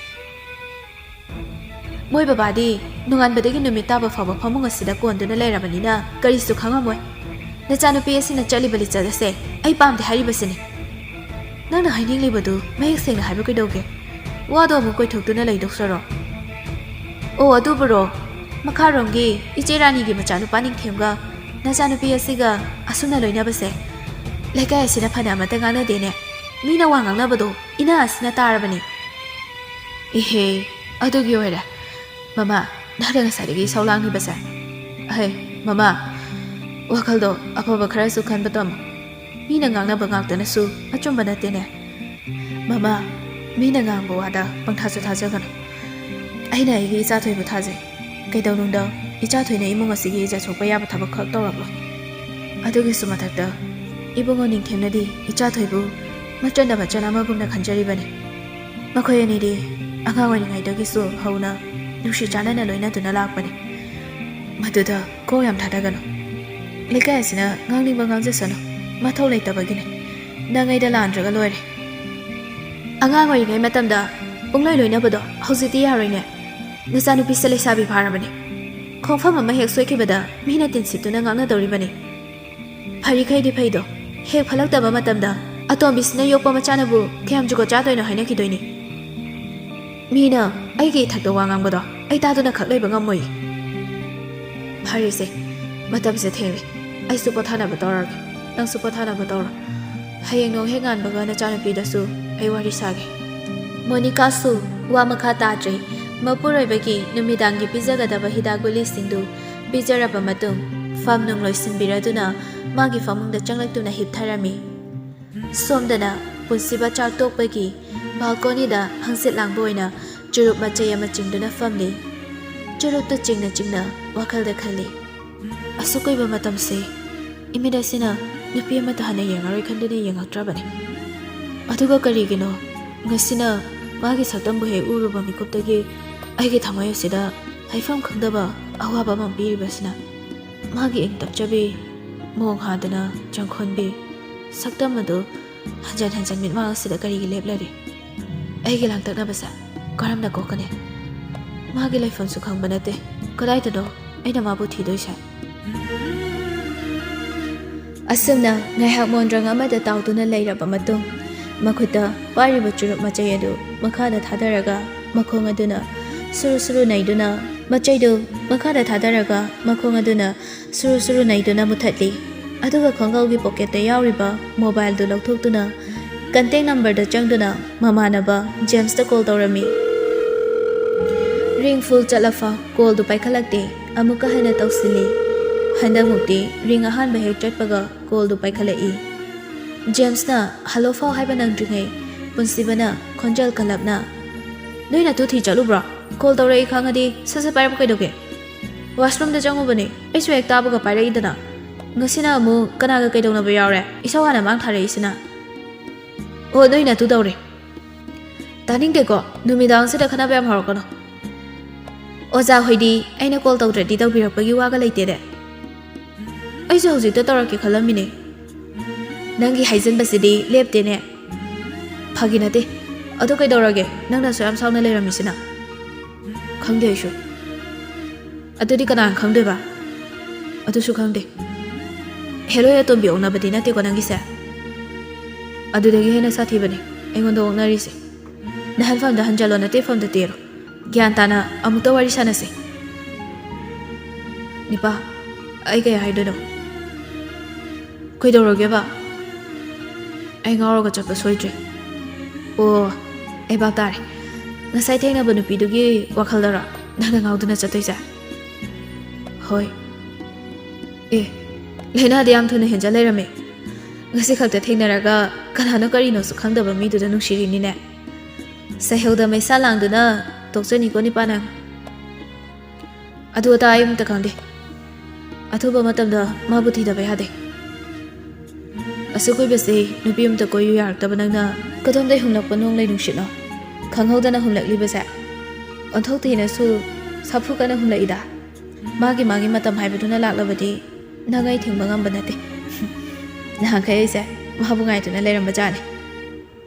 ꯃꯣꯏ ꯕꯕꯥꯗꯤ ꯅꯣꯡꯉꯥꯟꯕꯗꯒꯤ ꯅꯨꯃꯤꯠ ꯇꯥꯕ ꯐꯥꯎꯕ ꯐꯃꯨꯡ ꯑꯁꯤꯗ ꯀꯣꯟꯗꯨꯅ ꯂꯩꯔꯕꯅꯤꯅ ꯀꯔꯤꯁꯨ ꯈꯪꯉꯝꯃꯣꯏ꯫ ꯅꯆꯥꯅꯨꯄꯤ ꯑꯁꯤꯅ ꯆꯠꯂꯤꯕ ꯂꯤꯆꯠ ꯑꯁꯦ ꯑꯩ ꯄꯥꯝꯗꯦ ꯍꯥꯏꯔꯤꯕꯁꯤꯅꯤ꯫ ꯅꯪꯅ ꯍꯥꯏꯅꯤꯡꯂꯤꯕꯗꯨ ꯃꯌꯦꯛ ꯁꯦꯡꯅ ꯍꯥꯏꯕ ꯀꯩꯗꯧꯒꯦ? ꯋꯥꯗꯣ ꯑꯃꯨꯛ ꯀꯣꯏꯊꯣꯛꯇꯨꯅ ꯂꯩꯗꯧ ꯁꯔꯨꯛ꯫ ꯑꯣ, ꯑꯗꯨꯕꯨꯔꯣ? ꯃꯈꯥꯔꯣꯝꯒꯤ ꯏꯆꯦ ꯔꯥꯅꯤꯒꯤ ꯃꯆꯥꯅꯨꯄꯥ ꯅꯤꯡꯊꯦꯝꯒ ꯅꯆꯥꯅꯨꯄꯤ ꯑꯁꯤꯒ ꯑꯁꯨꯝꯅ ꯂꯣꯏꯅꯕꯁꯦ ꯂꯩꯀꯥꯏ ꯑꯁꯤꯗ ꯐꯅ ꯑꯃꯠꯇ ꯉꯥꯡꯅꯗꯦꯅꯦ꯫ ꯃꯤꯅ ꯋꯥ ꯉꯥꯡꯅꯕꯗꯣ ꯏꯅꯥ ꯑꯁꯤꯅ ꯇꯥꯔꯕꯅꯤ꯫ ꯏꯍꯦ, ꯑꯗꯨꯒꯤ ꯑꯣꯏꯔꯦ꯫ ꯃꯃꯥ, ꯅꯪꯅ ꯉꯁꯥꯏꯗꯒꯤ ꯏꯁꯧ ꯂꯥꯡꯂꯤꯕꯁꯦ? ꯑꯍꯩ, ꯃꯃꯥ, ꯋꯥꯈꯜꯗꯣ ꯑꯐꯕ ꯈꯔꯁꯨ ꯈꯟꯕ ꯇꯝꯃꯨ꯫ ꯃꯤꯅ ꯉꯥꯡꯅꯕ ꯉꯥꯛꯇꯅꯁꯨ ꯑꯆꯨꯝꯕ ꯅꯠꯇꯦꯅꯦ꯫ ꯃꯃꯥ, ꯃꯤꯅ ꯉꯥꯡꯕ ꯋꯥꯗ ꯄꯪꯊꯥꯁꯨ ꯊꯥꯖꯒꯅꯨ꯫ ꯑꯩꯅ ꯑꯩꯒꯤ ꯏꯆꯥ ꯊꯣꯏꯕꯨ ꯊꯥꯖꯩ꯫ ꯀꯩꯗꯧꯅꯨꯡꯗ ꯏꯆꯥ ꯊꯣꯏꯅ ꯏꯃꯨꯡ ꯑꯁꯤꯒꯤ ꯏꯖꯠ ꯁꯣꯛꯄ ꯌꯥꯕ ꯊꯕꯛ ꯈꯛ ꯇꯧꯔꯛꯂꯣꯏ꯫ ꯑꯗꯨꯒꯤꯁꯨ ꯃꯊꯛꯇ ꯏꯕꯨꯡꯉꯣ ꯅꯤꯡꯊꯦꯝꯅꯗꯤ ꯏꯆꯥ ꯊꯣꯏꯕꯨ ꯃꯆꯟꯅ ꯃꯆꯟ ꯑꯃꯒꯨꯝꯅ ꯈꯟꯖꯔꯤꯕꯅꯤ꯫ ꯃꯈꯣꯏ ꯑꯅꯤꯗꯤ ꯑꯉꯥꯡ ꯑꯣꯏꯔꯤꯉꯩꯗꯒꯤꯁꯨ ꯍꯧꯅ ꯅꯨꯡꯁꯤ ꯆꯥꯟꯅꯅ ꯂꯣꯏꯅꯗꯨꯅ ꯂꯥꯛꯄꯅꯤ꯫ ꯃꯗꯨꯗ ꯀꯣꯛ ꯌꯥꯝ ꯊꯥꯗꯒꯅꯨ꯫ ꯂꯩꯀꯥꯏ ꯑꯁꯤꯅ ꯉꯥꯡꯅꯤꯡꯕ ꯉꯥꯡꯖꯁꯅꯨ, ꯃꯊꯧ ꯂꯩꯇꯕꯒꯤꯅꯤ꯫ ꯅꯪ ꯑꯩꯗ ꯂꯥꯟꯗ꯭ꯔꯒ ꯂꯣꯏꯔꯦ꯫ ꯑꯉꯥꯡ ꯑꯣꯏꯔꯤꯉꯩ ꯃꯇꯝꯗ ꯄꯨꯡꯂꯣꯏ ꯂꯣꯏꯅꯕꯗꯣ ꯍꯧꯖꯤꯛꯇꯤ ꯌꯥꯔꯣꯏꯅꯦ꯫ ꯅꯆꯥꯅꯨꯄꯤꯁꯦ ꯂꯩꯁꯥꯕꯤ ꯐꯥꯔꯕꯅꯤ꯫ ꯈꯣꯡꯐꯝ ꯑꯃ ꯍꯦꯛ ꯁꯣꯏꯈꯤꯕꯗ ꯃꯤꯅ ꯇꯤꯟꯁꯤꯠꯇꯨꯅ ꯉꯥꯡꯅꯗꯧꯔꯤꯕꯅꯤ꯫ ꯐꯔꯤꯈꯩꯗꯤ ꯐꯩꯗꯣ, ꯍꯦꯛ ꯐꯠꯂꯛꯇꯕ ꯃꯇꯝꯗ ꯑꯇꯣꯝꯕꯤꯁꯤꯅ ꯌꯣꯛꯄ ꯃꯆꯥꯅꯕꯨ ꯀꯌꯥꯝ ꯖꯨꯒꯣꯠ ꯆꯥꯗꯣꯏꯅꯣ ꯍꯥꯏꯅꯈꯤꯗꯣꯏꯅꯤ꯫ ꯃꯤꯅ ꯑꯩꯒꯤ ꯏꯊꯛꯇ ꯋꯥ ꯉꯥꯡꯕꯗꯣ ꯑꯩ ꯇꯥꯗꯨꯅ ꯈꯛ ꯂꯩꯕ ꯉꯝꯃꯣꯏ꯫ ꯐꯔꯦꯁꯦ, ꯃꯇꯝꯁꯦ ꯊꯦꯡꯂꯦ꯫ ꯑꯩꯁꯨ ꯄꯣꯊꯥꯅꯕ ꯇꯧꯔꯒꯦ꯫ ꯅꯪꯁꯨ ꯄꯣꯊꯥꯅꯕ ꯇꯧꯔꯣ꯫ ꯍꯌꯦꯡ ꯅꯣꯡ ꯍꯦꯛ ꯉꯥꯟꯕꯒ ꯅꯆꯥꯅꯨꯄꯤꯗꯁꯨ ꯑꯩ ꯋꯥꯔꯤ ꯁꯥꯒꯦ꯫ ꯃꯣꯅꯤꯀꯥꯁꯨ ꯋꯥ ꯃꯈꯥ ꯇꯥꯗ꯭ꯔꯦ꯫ ꯃꯄꯨꯔꯣꯏꯕꯒꯤ ꯅꯨꯃꯤꯗꯥꯡꯒꯤ ꯄꯤꯖꯒꯗꯕ ꯍꯤꯗꯥꯛ ꯒꯨꯂꯤꯁꯤꯡꯗꯨ ꯄꯤꯖꯔꯕ ꯃꯇꯨꯡ, ꯐꯝ ꯅꯨꯡ ꯂꯣꯏꯁꯤꯟꯕꯤꯔꯗꯨꯅ ꯃꯥꯒꯤ ꯐꯃꯨꯡꯗ ꯆꯪꯂꯛꯇꯨꯅ ꯍꯤꯞꯊꯔꯝꯃꯤ꯫ ꯁꯣꯝꯗꯅ ꯄꯨꯟꯁꯤꯕ ꯆꯥꯛ ꯇꯣꯛꯄꯒꯤ ꯕꯥꯜꯀꯣꯅꯤꯗ ꯍꯪꯆꯤꯠ ꯂꯥꯡꯕ ꯑꯣꯏꯅ ꯆꯨꯔꯨꯞ ꯃꯆꯩ ꯑꯃ ꯆꯤꯡꯗꯨꯅ ꯐꯝꯂꯤ꯫ ꯆꯨꯔꯨꯞꯇꯨ ꯆꯤꯡꯅ ꯆꯤꯡꯅ ꯋꯥꯈꯜꯗ ꯈꯜꯂꯤ꯫ ꯑꯁꯨꯛ ꯀꯨꯏꯕ ꯃꯇꯝꯁꯦ ꯏꯃꯤꯠ ꯑꯁꯤꯅ ꯅꯨꯄꯤ ꯑꯃꯠꯇ ꯍꯟꯅ ꯌꯦꯡꯉꯔꯣꯏ ꯈꯟꯗꯨꯅ ꯌꯦꯡꯉꯛꯇ꯭ꯔꯕꯅꯤ꯫ ꯑꯗꯨꯒ ꯀꯔꯤꯒꯤꯅꯣ ꯉꯁꯤꯅ ꯃꯥꯒꯤ ꯁꯛꯇꯝꯕꯨ ꯍꯦꯛ ꯎꯔꯨꯕ ꯃꯤꯀꯨꯞꯇꯒꯤ ꯑꯩꯒꯤ ꯊꯃꯣꯏ ꯑꯁꯤꯗ ꯂꯩꯐꯝ ꯈꯪꯗꯕ ꯑꯋꯥꯕ ꯑꯃ ꯄꯤꯔꯤꯕꯁꯤꯅ꯫ ꯃꯥꯒꯤ ꯏꯪ ꯇꯞꯆꯕꯤ, ꯃꯣꯡ ꯍꯥꯗꯅ ꯆꯪꯈꯣꯟꯕꯤ ꯁꯛꯇꯝ ꯑꯗꯨ ꯍꯟꯖꯟ ꯍꯟꯖꯟ ꯃꯤꯠꯃꯥꯡ ꯑꯁꯤꯗ ꯀꯔꯤꯒꯤ ꯂꯦꯞꯂꯔꯤ? ꯑꯩꯒꯤ ꯂꯥꯡꯇꯛꯅꯕꯁꯦ ꯀꯔꯝꯅ ꯀꯣꯛꯀꯅꯤ? ꯃꯥꯒꯤ ꯂꯩꯐꯝꯁꯨ ꯈꯪꯕ ꯅꯠꯇꯦ꯫ ꯀꯗꯥꯏꯗꯅꯣ ꯑꯩꯅ ꯃꯥꯕꯨ ꯊꯤꯗꯣꯏꯁꯦ? ꯑꯁꯨꯝꯅ ꯉꯥꯏꯍꯥꯛ ꯃꯣꯟꯗ꯭ꯔꯪ ꯑꯃꯗ ꯇꯥꯎꯗꯨꯅ ꯂꯩꯔꯕ ꯃꯇꯨꯡ, ꯃꯈꯨꯠꯇ ꯄꯥꯏꯔꯤꯕ ꯆꯨꯔꯨꯞ ꯃꯆꯩ ꯑꯗꯨ ꯃꯈꯥꯗ ꯊꯥꯗꯔꯒ, ꯃꯈꯣꯡ ꯑꯗꯨꯅ ꯁꯨꯔꯨ ꯁꯨꯔꯨ ꯅꯩꯗꯨꯅ, ꯃꯆꯩꯗꯨ ꯃꯈꯥꯗ ꯊꯥꯗꯔꯒ, ꯃꯈꯣꯡ ꯑꯗꯨꯅ ꯁꯨꯔꯨ ꯁꯨꯔꯨ ꯅꯩꯗꯨꯅ ꯃꯨꯊꯠꯂꯤ꯫ ꯑꯗꯨꯒ ꯈꯣꯡꯒ꯭ꯔꯥꯎꯒꯤ ꯄꯣꯀꯦꯠꯇ ꯌꯥꯎꯔꯤꯕ ꯃꯣꯕꯥꯏꯜꯗꯨ ꯂꯧꯊꯣꯛꯇꯨꯅ, ꯀꯟꯇꯦꯛ ꯅꯝꯕꯔꯗ ꯆꯪꯗꯨꯅ ꯃꯃꯥꯟꯅꯕ ꯖꯦꯝꯁꯇ ꯀꯣꯜ ꯇꯧꯔꯝꯃꯤ꯫ ꯔꯤꯡ ꯐꯨꯜ ꯆꯠꯂꯐꯥꯎ ꯀꯣꯜꯗꯨ ꯄꯥꯏꯈꯠꯂꯛꯇꯦ꯫ ꯑꯃꯨꯛꯀ ꯍꯟꯅ ꯇꯧꯁꯤꯜꯂꯤ꯫ ꯍꯟꯗꯛꯃꯨꯛꯇꯤ ꯔꯤꯡ ꯑꯍꯥꯟꯕ ꯍꯦꯛ ꯆꯠꯄꯒ ꯀꯣꯜꯗꯨ ꯄꯥꯏꯈꯠꯂꯛꯏ꯫ ꯖꯦꯝꯁꯅ ꯍꯜꯂꯣ ꯐꯥꯎ ꯍꯥꯏꯕ ꯅꯪꯗ꯭ꯔꯤꯉꯩ, ꯄꯨꯟꯁꯤꯕꯅ ꯈꯣꯟꯖꯦꯜ ꯀꯜꯂꯞꯅ, "ꯅꯣꯏ ꯅꯇꯨ ꯊꯤ ꯆꯠꯂꯨꯕ꯭ꯔꯣ? ꯀꯣꯜ ꯇꯧꯔꯛꯏ ꯈꯪꯉꯗꯤ ꯁꯠ ꯁꯠ ꯄꯥꯏꯔꯛꯄ ꯀꯩꯗꯧꯒꯦ? ꯋꯥꯁꯔꯨꯝꯗ ꯆꯪꯉꯨꯕꯅꯦ, ꯑꯩꯁꯨ ꯍꯦꯛ ꯇꯥꯕꯒ ꯄꯥꯏꯔꯛꯏꯗꯅ꯫ ꯉꯁꯤꯅ ꯑꯃꯨꯛ ꯀꯅꯥꯒ ꯀꯩꯗꯧꯅꯕ ꯌꯥꯎꯔꯦ? ꯏꯁꯧ ꯍꯥꯟꯅ ꯃꯥꯡ ꯊꯥꯔꯛꯏꯁꯤꯅ꯫ ꯑꯣ, ꯅꯣꯏ ꯅꯇꯨ ꯇꯧꯔꯦ꯫ ꯇꯥꯅꯤꯡꯗꯦꯀꯣ, ꯅꯨꯃꯤꯗꯥꯡꯁꯤꯗ ꯈꯠꯅꯕ ꯌꯥꯝ ꯍꯧꯔꯛꯀꯅꯨ꯫ ꯑꯣꯖꯥ ꯍꯣꯏꯗꯤ ꯑꯩꯅ ꯀꯣꯜ ꯇꯧꯗ꯭ꯔꯗꯤ ꯇꯧꯕꯤꯔꯛꯄꯒꯤ ꯋꯥꯒ ꯂꯩꯇꯦꯅꯦ꯫ ꯑꯩꯁꯨ ꯍꯧꯖꯤꯛꯇ ꯇꯧꯔꯛꯀꯦ ꯈꯜꯂꯝꯃꯤꯅꯦ꯫ ꯅꯪꯒꯤ ꯍꯥꯏꯖꯤꯟꯕꯁꯤꯗꯤ ꯂꯦꯞꯇꯦꯅꯦ꯫ ꯐꯥꯒꯤ ꯅꯠꯇꯦ꯫ ꯑꯗꯨ ꯀꯩꯗꯧꯔꯒꯦ, ꯅꯪꯅ ꯑꯁꯨꯛ ꯌꯥꯝ ꯁꯥꯎꯅ ꯂꯩꯔꯝꯃꯤꯁꯤꯅ? ꯈꯪꯗꯦ ꯑꯩꯁꯨ꯫ ꯑꯗꯨꯗꯤ ꯀꯅꯥꯅ ꯈꯪꯗꯣꯏꯕ? ꯑꯗꯨꯁꯨ ꯈꯪꯗꯦ꯫ ꯍꯦꯔꯣꯏ ꯑꯇꯣꯝꯕꯤ ꯑꯣꯛꯅꯕꯗꯤ ꯅꯠꯇꯦꯀꯣ ꯅꯪꯒꯤꯁꯦ? ꯑꯗꯨꯗꯒꯤ ꯍꯦꯟꯅ ꯁꯥꯊꯤꯕꯅꯦ ꯑꯩꯉꯣꯟꯗ ꯑꯣꯛꯅꯔꯤꯁꯦ꯫ ꯅꯍꯟꯐꯝꯗ ꯍꯟꯖꯜꯂꯣ, ꯅꯇꯦꯐꯝꯗ ꯇꯦꯔꯣ꯫ ꯒ꯭ꯌꯥꯟ ꯇꯥꯅ ꯑꯃꯨꯛꯇ ꯋꯥꯔꯤ ꯁꯥꯟꯅꯁꯦ꯫ ꯅꯤꯄꯥ, ꯑꯩ ꯀꯩ ꯍꯥꯏꯗꯣꯏꯅꯣ? ꯀꯩꯗꯧꯔꯒꯦꯕ? ꯑꯩ ꯉꯥꯎꯔꯒ ꯆꯠꯄ ꯁꯣꯏꯗ꯭ꯔꯦ꯫ ꯑꯣ, ꯑꯩ ꯚꯥꯞ ꯇꯥꯔꯦ꯫ ꯉꯁꯥꯏ ꯊꯦꯡꯅꯕ ꯅꯨꯄꯤꯗꯨꯒꯤ ꯋꯥꯈꯜꯗꯔꯣ ꯅꯪꯅ ꯉꯥꯎꯗꯨꯅ ꯆꯠꯇꯣꯏꯁꯦ? ꯍꯣꯏ꯫ ꯑꯦ, ꯂꯥꯏꯅꯥꯗꯤ ꯌꯥꯝ ꯊꯨꯅ ꯍꯦꯟꯖꯜ ꯂꯩꯔꯝꯃꯦ꯫ ꯉꯁꯤ ꯈꯛꯇ ꯊꯦꯡꯅꯔꯒ ꯀꯅꯥꯅꯣ ꯀꯔꯤꯅꯣꯁꯨ ꯈꯪꯗꯕ ꯃꯤꯗꯨꯗ ꯅꯨꯡꯁꯤꯔꯤꯅꯤꯅꯦ꯫ ꯁꯩꯍꯧꯗ ꯃꯩꯁꯥ ꯂꯥꯡꯗꯨꯅ ꯇꯣꯛꯆꯅꯤꯀꯣ ꯅꯤꯄꯥ ꯅꯪ꯫ ꯑꯗꯨ ꯑꯗꯥ ꯑꯩ ꯑꯃꯇ ꯈꯪꯗꯦ꯫ ꯑꯊꯨꯕ ꯃꯇꯝꯗ ꯃꯥꯕꯨ ꯊꯤꯗꯕ ꯌꯥꯗꯦ꯫ ꯑꯁꯨꯛ ꯀꯨꯏꯕꯁꯦ ꯅꯨꯄꯤ ꯑꯃꯇ ꯀꯣꯏꯌꯨ ꯌꯥꯔꯛꯇꯕ ꯅꯪꯅ ꯀꯗꯣꯝꯗꯩ ꯍꯨꯝꯂꯛꯄ ꯅꯣꯡꯂꯩ ꯅꯨꯡꯁꯤꯠꯅꯣ? ꯈꯪꯍꯧꯗꯅ ꯍꯨꯝꯂꯛꯂꯤꯕꯁꯦ꯫ ꯑꯣꯟꯊꯣꯛ ꯊꯤꯅꯁꯨ ꯁꯥꯐꯨ ꯀꯟꯅ ꯍꯨꯝꯂꯛꯏꯗ꯫ ꯃꯥꯒꯤ ꯃꯥꯒꯤ ꯃꯇꯝ ꯍꯥꯏꯕꯗꯨꯅ ꯂꯥꯛꯂꯕꯗꯤ ꯅꯪ ꯑꯩ ꯊꯤꯡꯕ ꯉꯝꯕ ꯅꯠꯇꯦ꯫ ꯅꯍꯥꯟꯈꯩ ꯑꯩꯁꯦ ꯃꯥꯕꯨ ꯉꯥꯏꯗꯨꯅ ꯂꯩꯔꯝꯕ ꯖꯥꯠꯅꯤ꯫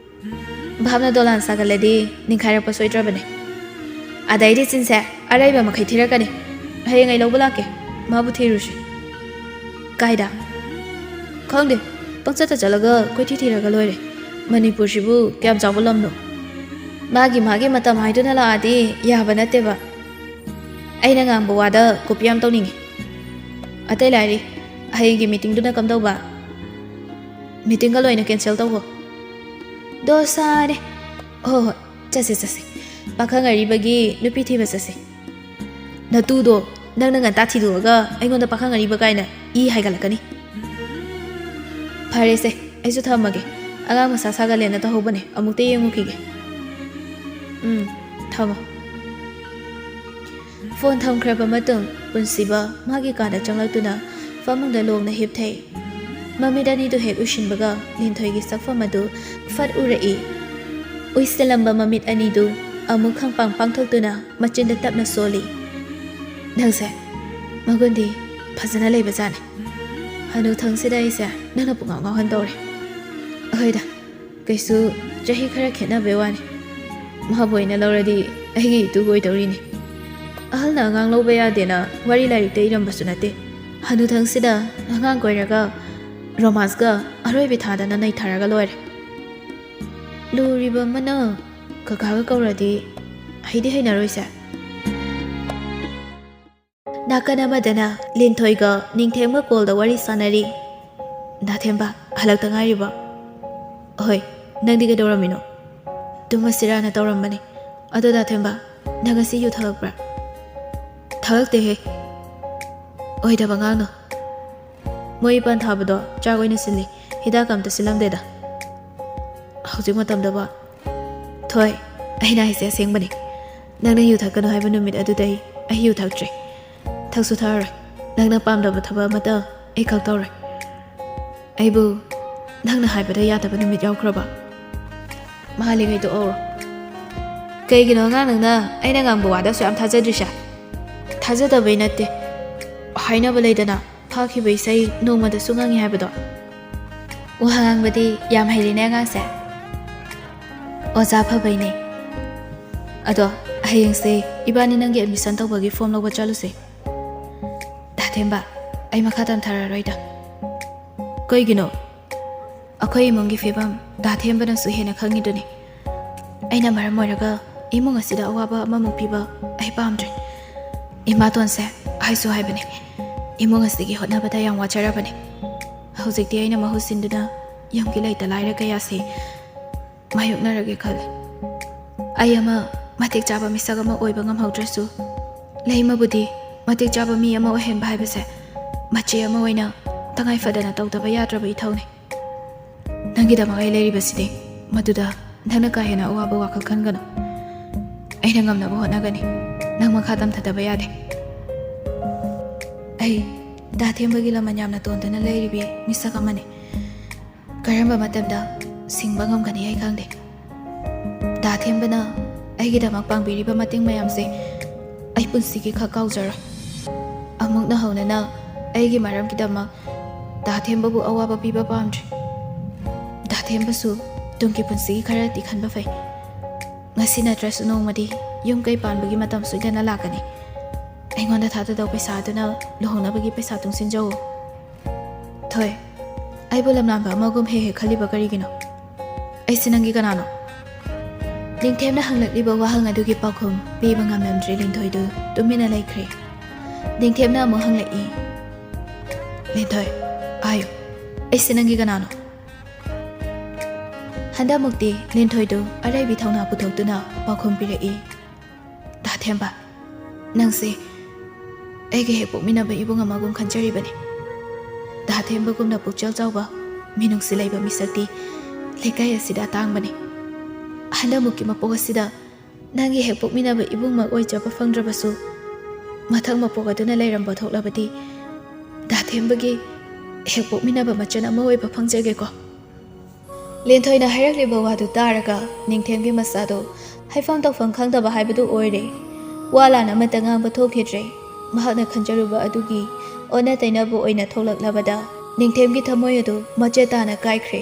ꯚꯥꯞꯅ ꯗꯣꯂꯥꯟ ꯁꯥꯒꯠꯂꯗꯤ ꯅꯤꯡꯈꯥꯏꯔꯛꯄ ꯁꯣꯏꯗ꯭ꯔꯕꯅꯦ꯫ ꯑꯗꯩꯗꯤ ꯆꯤꯟꯁꯦ ꯑꯔꯩꯕ ꯃꯈꯩ ꯊꯤꯔꯛꯀꯅꯤ꯫ ꯍꯌꯦꯡ ꯑꯩ ꯂꯧꯕ ꯂꯥꯛꯀꯦ꯫ ꯃꯥꯕꯨ ꯊꯤꯔꯨꯁꯤ꯫ ꯀꯥꯏꯗ? ꯈꯪꯗꯦ꯫ ꯄꯪꯆꯠꯇ ꯆꯠꯂꯒ ꯀꯣꯏꯊꯤ ꯊꯤꯔꯒ ꯂꯣꯏꯔꯦ꯫ ꯃꯅꯤꯄꯨꯔꯁꯤꯕꯨ ꯀꯌꯥꯝ ꯆꯥꯎꯕ ꯂꯝꯅꯣ? ꯃꯥꯒꯤ ꯃꯥꯒꯤ ꯃꯇꯝ ꯍꯥꯏꯗꯨꯅ ꯂꯥꯛꯑꯗꯤ ꯌꯥꯕ ꯅꯠꯇꯦꯕ꯫ ꯑꯩꯅ ꯉꯥꯡꯕ ꯋꯥꯗ ꯀꯣꯄꯤ ꯌꯥꯝ ꯇꯧꯅꯤꯡꯉꯤ꯫ ꯑꯇꯩ ꯂꯥꯏꯔꯤ, ꯍꯌꯦꯡꯒꯤ ꯃꯤꯇꯤꯡꯗꯨꯅ ꯀꯝꯗꯧꯕ? ꯃꯤꯇꯤꯡꯒ ꯂꯣꯏꯅ ꯀꯦꯟꯁꯦꯜ ꯇꯧꯈꯣ꯫ ꯗꯣꯁꯥꯅꯦ꯫ ꯍꯣꯏ ꯍꯣꯏ, ꯆꯠꯁꯦ ꯆꯠꯁꯦ꯫ ꯄꯥꯈꯪ ꯑꯔꯤꯕꯒꯤ ꯅꯨꯄꯤ ꯊꯤꯕ ꯆꯠꯁꯦ꯫ ꯅꯇꯨꯗꯣ ꯅꯪꯅ ꯉꯟꯇꯥ ꯊꯤꯗꯣꯛꯑꯒ ꯑꯩꯉꯣꯟꯗ ꯄꯥꯈꯪ ꯑꯔꯤꯕ ꯀꯥꯏꯅ ꯏ ꯍꯥꯏꯒꯠꯂꯛꯀꯅꯤ꯫ ꯐꯔꯦꯁꯦ, ꯑꯩꯁꯨ ꯊꯝꯃꯒꯦ꯫ ꯑꯉꯥꯡ ꯃꯁꯥ ꯁꯥꯒꯠꯂꯦꯅ ꯇꯧꯍꯧꯕꯅꯦ, ꯑꯃꯨꯛꯇ ꯌꯦꯡꯉꯨꯈꯤꯒꯦ꯫ ꯎꯝ, ꯊꯝꯃꯣ꯫ ꯐꯣꯟ ꯊꯝꯈ꯭ꯔꯕ ꯃꯇꯨꯡ ꯄꯨꯟꯁꯤꯕ ꯃꯥꯒꯤ ꯀꯥꯗ ꯆꯪꯂꯛꯇꯨꯅ ꯐꯃꯨꯡꯗ ꯂꯣꯡꯅ ꯍꯤꯞꯊꯩ꯫ ꯃꯃꯤꯠ ꯑꯅꯤꯗꯨ ꯍꯦꯛ ꯎꯏꯁꯤꯟꯕꯒ ꯂꯤꯟꯊꯣꯏꯒꯤ ꯁꯛꯐꯝ ꯑꯗꯨ ꯐꯠ ꯎꯔꯛꯏ꯫ ꯎꯏꯁꯤꯜꯂꯝꯕ ꯃꯃꯤꯠ ꯑꯅꯤꯗꯨ ꯑꯃꯨꯛ ꯈꯪꯄꯥꯡ ꯄꯥꯡꯊꯣꯛꯇꯨꯅ ꯃꯆꯤꯟꯗ ꯇꯞꯅ ꯁꯣꯜꯂꯤ꯫ "ꯅꯪꯁꯦ ꯃꯒꯨꯟꯗꯤ ꯐꯖꯅ ꯂꯩꯕꯖꯥꯠꯅꯤ꯫ ꯍꯅꯨꯊꯪꯁꯤꯗ ꯑꯩꯁꯦ ꯅꯪꯅ ꯄꯨꯡꯉꯥꯎ ꯉꯥꯎꯍꯟꯗꯧꯔꯦ꯫ ꯑꯍꯣꯏꯗ, ꯀꯩꯁꯨ ꯆꯍꯤ ꯈꯔ ꯈꯦꯠꯅꯕꯩ ꯋꯥꯅꯤ꯫ ꯃꯥꯕꯨ ꯑꯣꯏꯅ ꯂꯧꯔꯗꯤ ꯑꯩꯒꯤ ꯏꯇꯨ ꯑꯣꯏꯗꯧꯔꯤꯅꯤ꯫ ꯑꯍꯜꯅ ꯑꯉꯥꯡ ꯂꯧꯕ ꯌꯥꯗꯦꯅ ꯋꯥꯔꯤ ꯂꯥꯏꯔꯤꯛꯇ ꯏꯔꯝꯕꯁꯨ ꯅꯠꯇꯦ꯫ ꯍꯅꯨꯊꯪꯁꯤꯗ ꯑꯉꯥꯡ ꯀꯣꯏꯔꯒ ꯔꯣꯃꯥꯟꯁꯀ ꯑꯔꯣꯏꯕꯤ ꯊꯥꯗꯅ ꯅꯩꯊꯔꯒ ꯂꯣꯏꯔꯦ꯫ ꯂꯨꯔꯤꯕ ꯑꯃꯅ ꯀꯀꯥꯒ ꯀꯧꯔꯗꯤ ꯍꯩꯗꯤ ꯍꯩꯅꯔꯣꯏꯁꯦ꯫" ꯅꯥꯀꯟ ꯑꯃꯗꯅ ꯂꯤꯟꯊꯣꯏꯒ ꯅꯤꯡꯊꯦꯝꯒ ꯀꯣꯜꯗ ꯋꯥꯔꯤ ꯁꯥꯟꯅꯔꯤ꯫ "ꯗꯥ ꯊꯦꯝꯕ, ꯍꯜꯂꯛꯇ ꯉꯥꯏꯔꯤꯕꯣ?" "ꯍꯣꯏ, ꯅꯪꯗꯤ ꯀꯩꯗꯧꯔꯝꯃꯤꯅꯣ?" "ꯇꯨꯝꯃꯁꯤꯔꯥꯅ ꯇꯧꯔꯝꯕꯅꯤ꯫ ꯑꯗꯣ ꯗꯥ ꯊꯦꯝꯕ, ꯅꯪ ꯉꯁꯤ ꯌꯨ ꯊꯛꯂꯛꯄ꯭ꯔꯥ?" "ꯊꯛꯂꯛꯇꯦꯍꯦ꯫ ꯑꯣꯏꯗꯕ ꯉꯥꯡꯅꯨ꯫ ꯃꯣꯏ ꯏꯄꯥꯟ ꯊꯥꯕꯗꯣ ꯆꯥꯛ ꯑꯣꯏꯅ ꯁꯤꯜꯂꯤ, ꯍꯤꯗꯥꯛ ꯑꯝꯇ ꯁꯤꯜꯂꯝꯗꯦꯗ꯫ ꯍꯧꯖꯤꯛ ꯃꯇꯝꯗꯕꯣ?" "ꯊꯣꯏ, ꯑꯩꯅ ꯍꯥꯏꯁꯦ ꯑꯁꯦꯡꯕꯅꯤ꯫ ꯅꯪꯅ ꯌꯨ ꯊꯛꯀꯅꯨ ꯍꯥꯏꯕ ꯅꯨꯃꯤꯠ ꯑꯗꯨꯗꯩ ꯑꯩ ꯌꯨ ꯊꯛꯇ꯭ꯔꯦ꯫ ꯊꯛꯁꯨ ꯊꯛꯑꯔꯣꯏ꯫ ꯅꯪꯅ ꯄꯥꯝꯗꯕ ꯊꯕꯛ ꯑꯃꯠꯇ ꯑꯩ ꯈꯛ ꯇꯧꯔꯣꯏ꯫ ꯑꯩꯕꯨ ꯅꯪꯅ ꯍꯥꯏꯕꯗ ꯌꯥꯗꯕ ꯅꯨꯃꯤꯠ ꯌꯥꯎꯈ꯭ꯔꯕ?" "ꯃꯍꯥꯂꯤꯉꯩ ꯇꯣꯛꯍꯧꯔꯣ꯫" "ꯀꯩꯒꯤꯅꯣ ꯑꯉꯥꯡ ꯅꯪꯅ ꯑꯩꯅ ꯉꯥꯡꯕ ꯋꯥꯗ ꯑꯁꯨꯛ ꯌꯥꯝ ꯊꯥꯖꯗ꯭ꯔꯤꯁꯦ?" ꯊꯥꯖꯗꯕꯩ ꯅꯠꯇꯦ, ꯍꯥꯏꯅꯕ ꯂꯩꯗꯅ, ꯐꯥꯈꯤꯕ ꯏꯁꯩ ꯅꯣꯡꯃꯗꯁꯨ ꯉꯪꯉꯤ ꯍꯥꯏꯕꯗꯣ꯫ ꯋꯥ ꯉꯥꯡꯕꯗꯤ ꯌꯥꯝ ꯍꯩꯔꯦꯅꯦ ꯑꯉꯥꯡꯁꯦ꯫ ꯑꯣꯖꯥ ꯐꯕꯩꯅꯦ꯫ ꯑꯗꯣ ꯍꯌꯦꯡꯁꯦ ꯏꯕꯥꯅꯤ ꯅꯪꯒꯤ ꯑꯦꯗꯃꯤꯁꯟ ꯇꯧꯕꯒꯤ ꯐꯣꯝ ꯂꯧꯕ ꯆꯠꯂꯨꯁꯦ꯫ ꯗꯥ ꯊꯦꯝꯕ, ꯑꯩ ꯃꯈꯥ ꯇꯝꯊꯔꯔꯣꯏꯗ꯫ ꯀꯩꯒꯤꯅꯣ? ꯑꯩꯈꯣꯏ ꯏꯃꯨꯡꯒꯤ ꯐꯤꯕꯝ ꯗꯥ ꯊꯦꯝꯕꯅꯁꯨ ꯍꯦꯟꯅ ꯈꯪꯉꯤꯗꯨꯅꯤ꯫ ꯑꯩꯅ ꯃꯔꯝ ꯑꯣꯏꯔꯒ ꯏꯃꯨꯡ ꯑꯁꯤꯗ ꯑꯋꯥꯕ ꯑꯃꯃꯨꯛ ꯄꯤꯕ ꯑꯩ ꯄꯥꯝꯗ꯭ꯔꯦ꯫ ꯏꯃꯥꯇꯣꯟꯁꯦ ꯍꯥꯏꯁꯨ ꯍꯥꯏꯕꯅꯤ, ꯏꯃꯨꯡ ꯑꯁꯤꯒꯤ ꯍꯣꯠꯅꯕꯗ ꯌꯥꯝ ꯋꯥꯖꯔꯕꯅꯤ꯫ ꯍꯧꯖꯤꯛꯇꯤ ꯑꯩꯅ ꯃꯍꯨꯠ ꯁꯤꯟꯗꯨꯅ ꯌꯨꯝꯒꯤ ꯂꯩꯇ ꯂꯥꯏꯔ ꯀꯌꯥꯁꯤ ꯃꯥꯌꯣꯛꯅꯔꯒꯦ ꯈꯜꯂꯤ꯫ ꯑꯩ ꯑꯃ ꯃꯇꯤꯛ ꯆꯥꯕ ꯃꯤꯁꯛ ꯑꯃ ꯑꯣꯏꯕ ꯉꯝꯍꯧꯗ꯭ꯔꯁꯨ, ꯂꯩꯃꯕꯨꯗꯤ ꯃꯇꯤꯛ ꯆꯥꯕ ꯃꯤ ꯑꯃ ꯑꯣꯏꯍꯟꯕ ꯍꯥꯏꯕꯁꯦ ꯃꯆꯦ ꯑꯃ ꯑꯣꯏꯅ ꯇꯉꯥꯏ ꯐꯗꯅ ꯇꯧꯗꯕ ꯌꯥꯗ꯭ꯔꯕ ꯏꯊꯧꯅꯤ꯫ ꯅꯪꯒꯤꯗꯃꯛ ꯑꯩ ꯂꯩꯔꯤꯕꯁꯤꯗꯤ, ꯃꯗꯨꯗ ꯅꯪꯅ ꯀꯥ ꯍꯦꯟꯅ ꯑꯋꯥꯕ ꯋꯥꯈꯜ ꯈꯟꯒꯅꯨ꯫ ꯑꯩꯅ ꯉꯝꯅꯕ ꯍꯣꯠꯅꯒꯅꯤ꯫ ꯅꯪ ꯃꯈꯥ ꯇꯝꯊꯗꯕ ꯌꯥꯗꯦ꯫ ꯑꯩ ꯗꯥ ꯊꯦꯝꯕꯒꯤ ꯂꯃꯟ ꯌꯥꯝꯅ ꯇꯣꯟꯗꯨꯅ ꯂꯩꯔꯤꯕꯤ ꯃꯤꯁꯛ ꯑꯃꯅꯤ꯫ ꯀꯔꯝꯕ ꯃꯇꯝꯗ ꯁꯤꯡꯕ ꯉꯝꯒꯅꯤ ꯑꯩ ꯈꯪꯗꯦ꯫ ꯗꯥ ꯊꯦꯝꯕꯅ ꯑꯩꯒꯤꯗꯃꯛ ꯄꯥꯡꯕꯤꯔꯤꯕ ꯃꯇꯦꯡ ꯃꯌꯥꯝꯁꯦ ꯑꯩ ꯄꯨꯟꯁꯤꯒꯤ ꯈꯛ ꯀꯥꯎꯖꯔꯣꯏ꯫ ꯑꯃꯨꯛ ꯅꯧꯍꯧꯅꯅ ꯑꯩꯒꯤ ꯃꯔꯝꯒꯤꯗꯃꯛ ꯗꯥ ꯊꯦꯝꯕꯕꯨ ꯑꯋꯥꯕ ꯄꯤꯕ ꯄꯥꯝꯗ꯭ꯔꯦ꯫ ꯗꯥ ꯊꯦꯝꯕꯁꯨ ꯇꯨꯡꯒꯤ ꯄꯨꯟꯁꯤꯒꯤ ꯈꯔꯗꯤ ꯈꯟꯕ ꯐꯩ꯫ ꯉꯁꯤ ꯅꯠꯇ꯭ꯔꯁꯨ ꯅꯣꯡꯃꯗꯤ ꯌꯨꯝ ꯀꯩ ꯄꯥꯟꯕꯒꯤ ꯃꯇꯝ ꯁꯣꯏꯗꯅ ꯂꯥꯛꯀꯅꯤ꯫ ꯑꯩꯉꯣꯟꯗ ꯊꯥꯗꯗꯧ ꯄꯩꯁꯥ ꯑꯗꯨꯅ ꯂꯨꯍꯣꯡꯅꯕꯒꯤ ꯄꯩꯁꯥ ꯇꯨꯡꯁꯤꯟꯖꯧ꯫ ꯊꯣꯏ, ꯑꯩꯕꯨ ꯂꯝꯂꯥꯟꯕ ꯑꯃꯒꯨꯝ ꯍꯦꯛ ꯍꯦꯛ ꯈꯜꯂꯤꯕ ꯀꯔꯤꯒꯤꯅꯣ? ꯑꯩꯁꯦ ꯅꯪꯒꯤ ꯀꯅꯥꯅꯣ? ꯅꯤꯡꯊꯦꯝꯅ ꯍꯪꯂꯛꯂꯤꯕ ꯋꯥꯍꯪ ꯑꯗꯨꯒꯤ ꯄꯥꯎꯈꯨꯝ ꯄꯤꯕ ꯉꯝꯂꯝꯗ꯭ꯔꯦ ꯂꯤꯟꯊꯣꯏꯗꯨ ꯇꯨꯃꯤꯟꯅ ꯂꯩꯈ꯭ꯔꯦ꯫ ꯅꯤꯡꯊꯦꯝꯅ ꯑꯃꯨꯛ ꯍꯪꯂꯛꯏ, "ꯂꯤꯟꯊꯣꯏ, ꯍꯥꯏꯌꯨ, ꯑꯩꯁꯦ ꯅꯪꯒꯤ ꯀꯅꯥꯅꯣ?" ꯍꯟꯗꯛꯃꯨꯛꯇꯤ ꯂꯤꯟꯊꯣꯏꯗꯨ ꯑꯔꯩꯕꯤ ꯊꯧꯅꯥ ꯄꯨꯊꯣꯛꯇꯨꯅ ꯄꯥꯎꯈꯨꯝ ꯄꯤꯔꯛꯏ, "ꯗꯥ ꯊꯦꯝꯕ, ꯅꯪꯁꯦ ꯑꯩꯒ ꯍꯦꯛ ꯄꯣꯛꯃꯤꯟꯅꯕ ꯏꯕꯨꯡ ꯑꯃꯒꯨꯝ ꯈꯟꯖꯔꯤꯕꯅꯤ꯫ ꯗꯥ ꯊꯦꯝꯕꯒꯨꯝꯅ ꯄꯨꯛꯆꯦꯜ ꯆꯥꯎꯕ, ꯃꯤꯅꯨꯡꯁꯤ ꯂꯩꯕ ꯃꯤꯁꯛꯇꯤ ꯂꯩꯀꯥꯏ ꯑꯁꯤꯗ ꯑꯇꯥꯡꯕꯅꯤ꯫ ꯍꯟꯗꯛꯃꯨꯛꯀꯤ ꯃꯄꯣꯛ ꯑꯁꯤꯗ ꯅꯪꯒꯤ ꯍꯦꯛ ꯄꯣꯛꯃꯤꯟꯅꯕ ꯏꯕꯨꯡꯃꯛ ꯑꯣꯏꯖꯕ ꯐꯪꯗ꯭ꯔꯕꯁꯨ, ꯃꯊꯪ ꯃꯄꯣꯛ ꯑꯗꯨꯅ ꯂꯩꯔꯝꯕ ꯊꯣꯛꯂꯕꯗꯤ ꯗꯥ ꯊꯦꯝꯕꯒꯤ ꯍꯦꯛ ꯄꯣꯛꯃꯤꯟꯅꯕ ꯃꯆꯟ ꯑꯃ ꯑꯣꯏꯕ ꯐꯪꯖꯒꯦꯀꯣ?" ꯂꯤꯟꯊꯣꯏꯅ ꯍꯥꯏꯔꯛꯂꯤꯕ ꯋꯥꯗꯨ ꯇꯥꯔꯒ ꯅꯤꯡꯊꯦꯝꯒꯤ ꯃꯁꯥꯗꯣ ꯍꯥꯏꯐꯝ ꯇꯧꯐꯝ ꯈꯪꯗꯕ ꯍꯥꯏꯕꯗꯨ ꯑꯣꯏꯔꯦ꯫ ꯋꯥ ꯂꯥꯟ ꯑꯃꯠꯇ ꯉꯥꯡꯕ ꯊꯣꯛꯈꯤꯗ꯭ꯔꯦ꯫ ꯃꯍꯥꯛꯅ ꯈꯟꯖꯔꯨꯕ ꯑꯗꯨꯒꯤ ꯑꯣꯟꯅ ꯇꯩꯅꯕ ꯑꯣꯏꯅ ꯊꯣꯛꯂꯛꯂꯕꯗ ꯅꯤꯡꯊꯦꯝꯒꯤ ꯊꯃꯣꯏ ꯑꯗꯨ ꯃꯆꯦꯠ ꯇꯥꯅ ꯀꯥꯏꯈ꯭ꯔꯦ꯫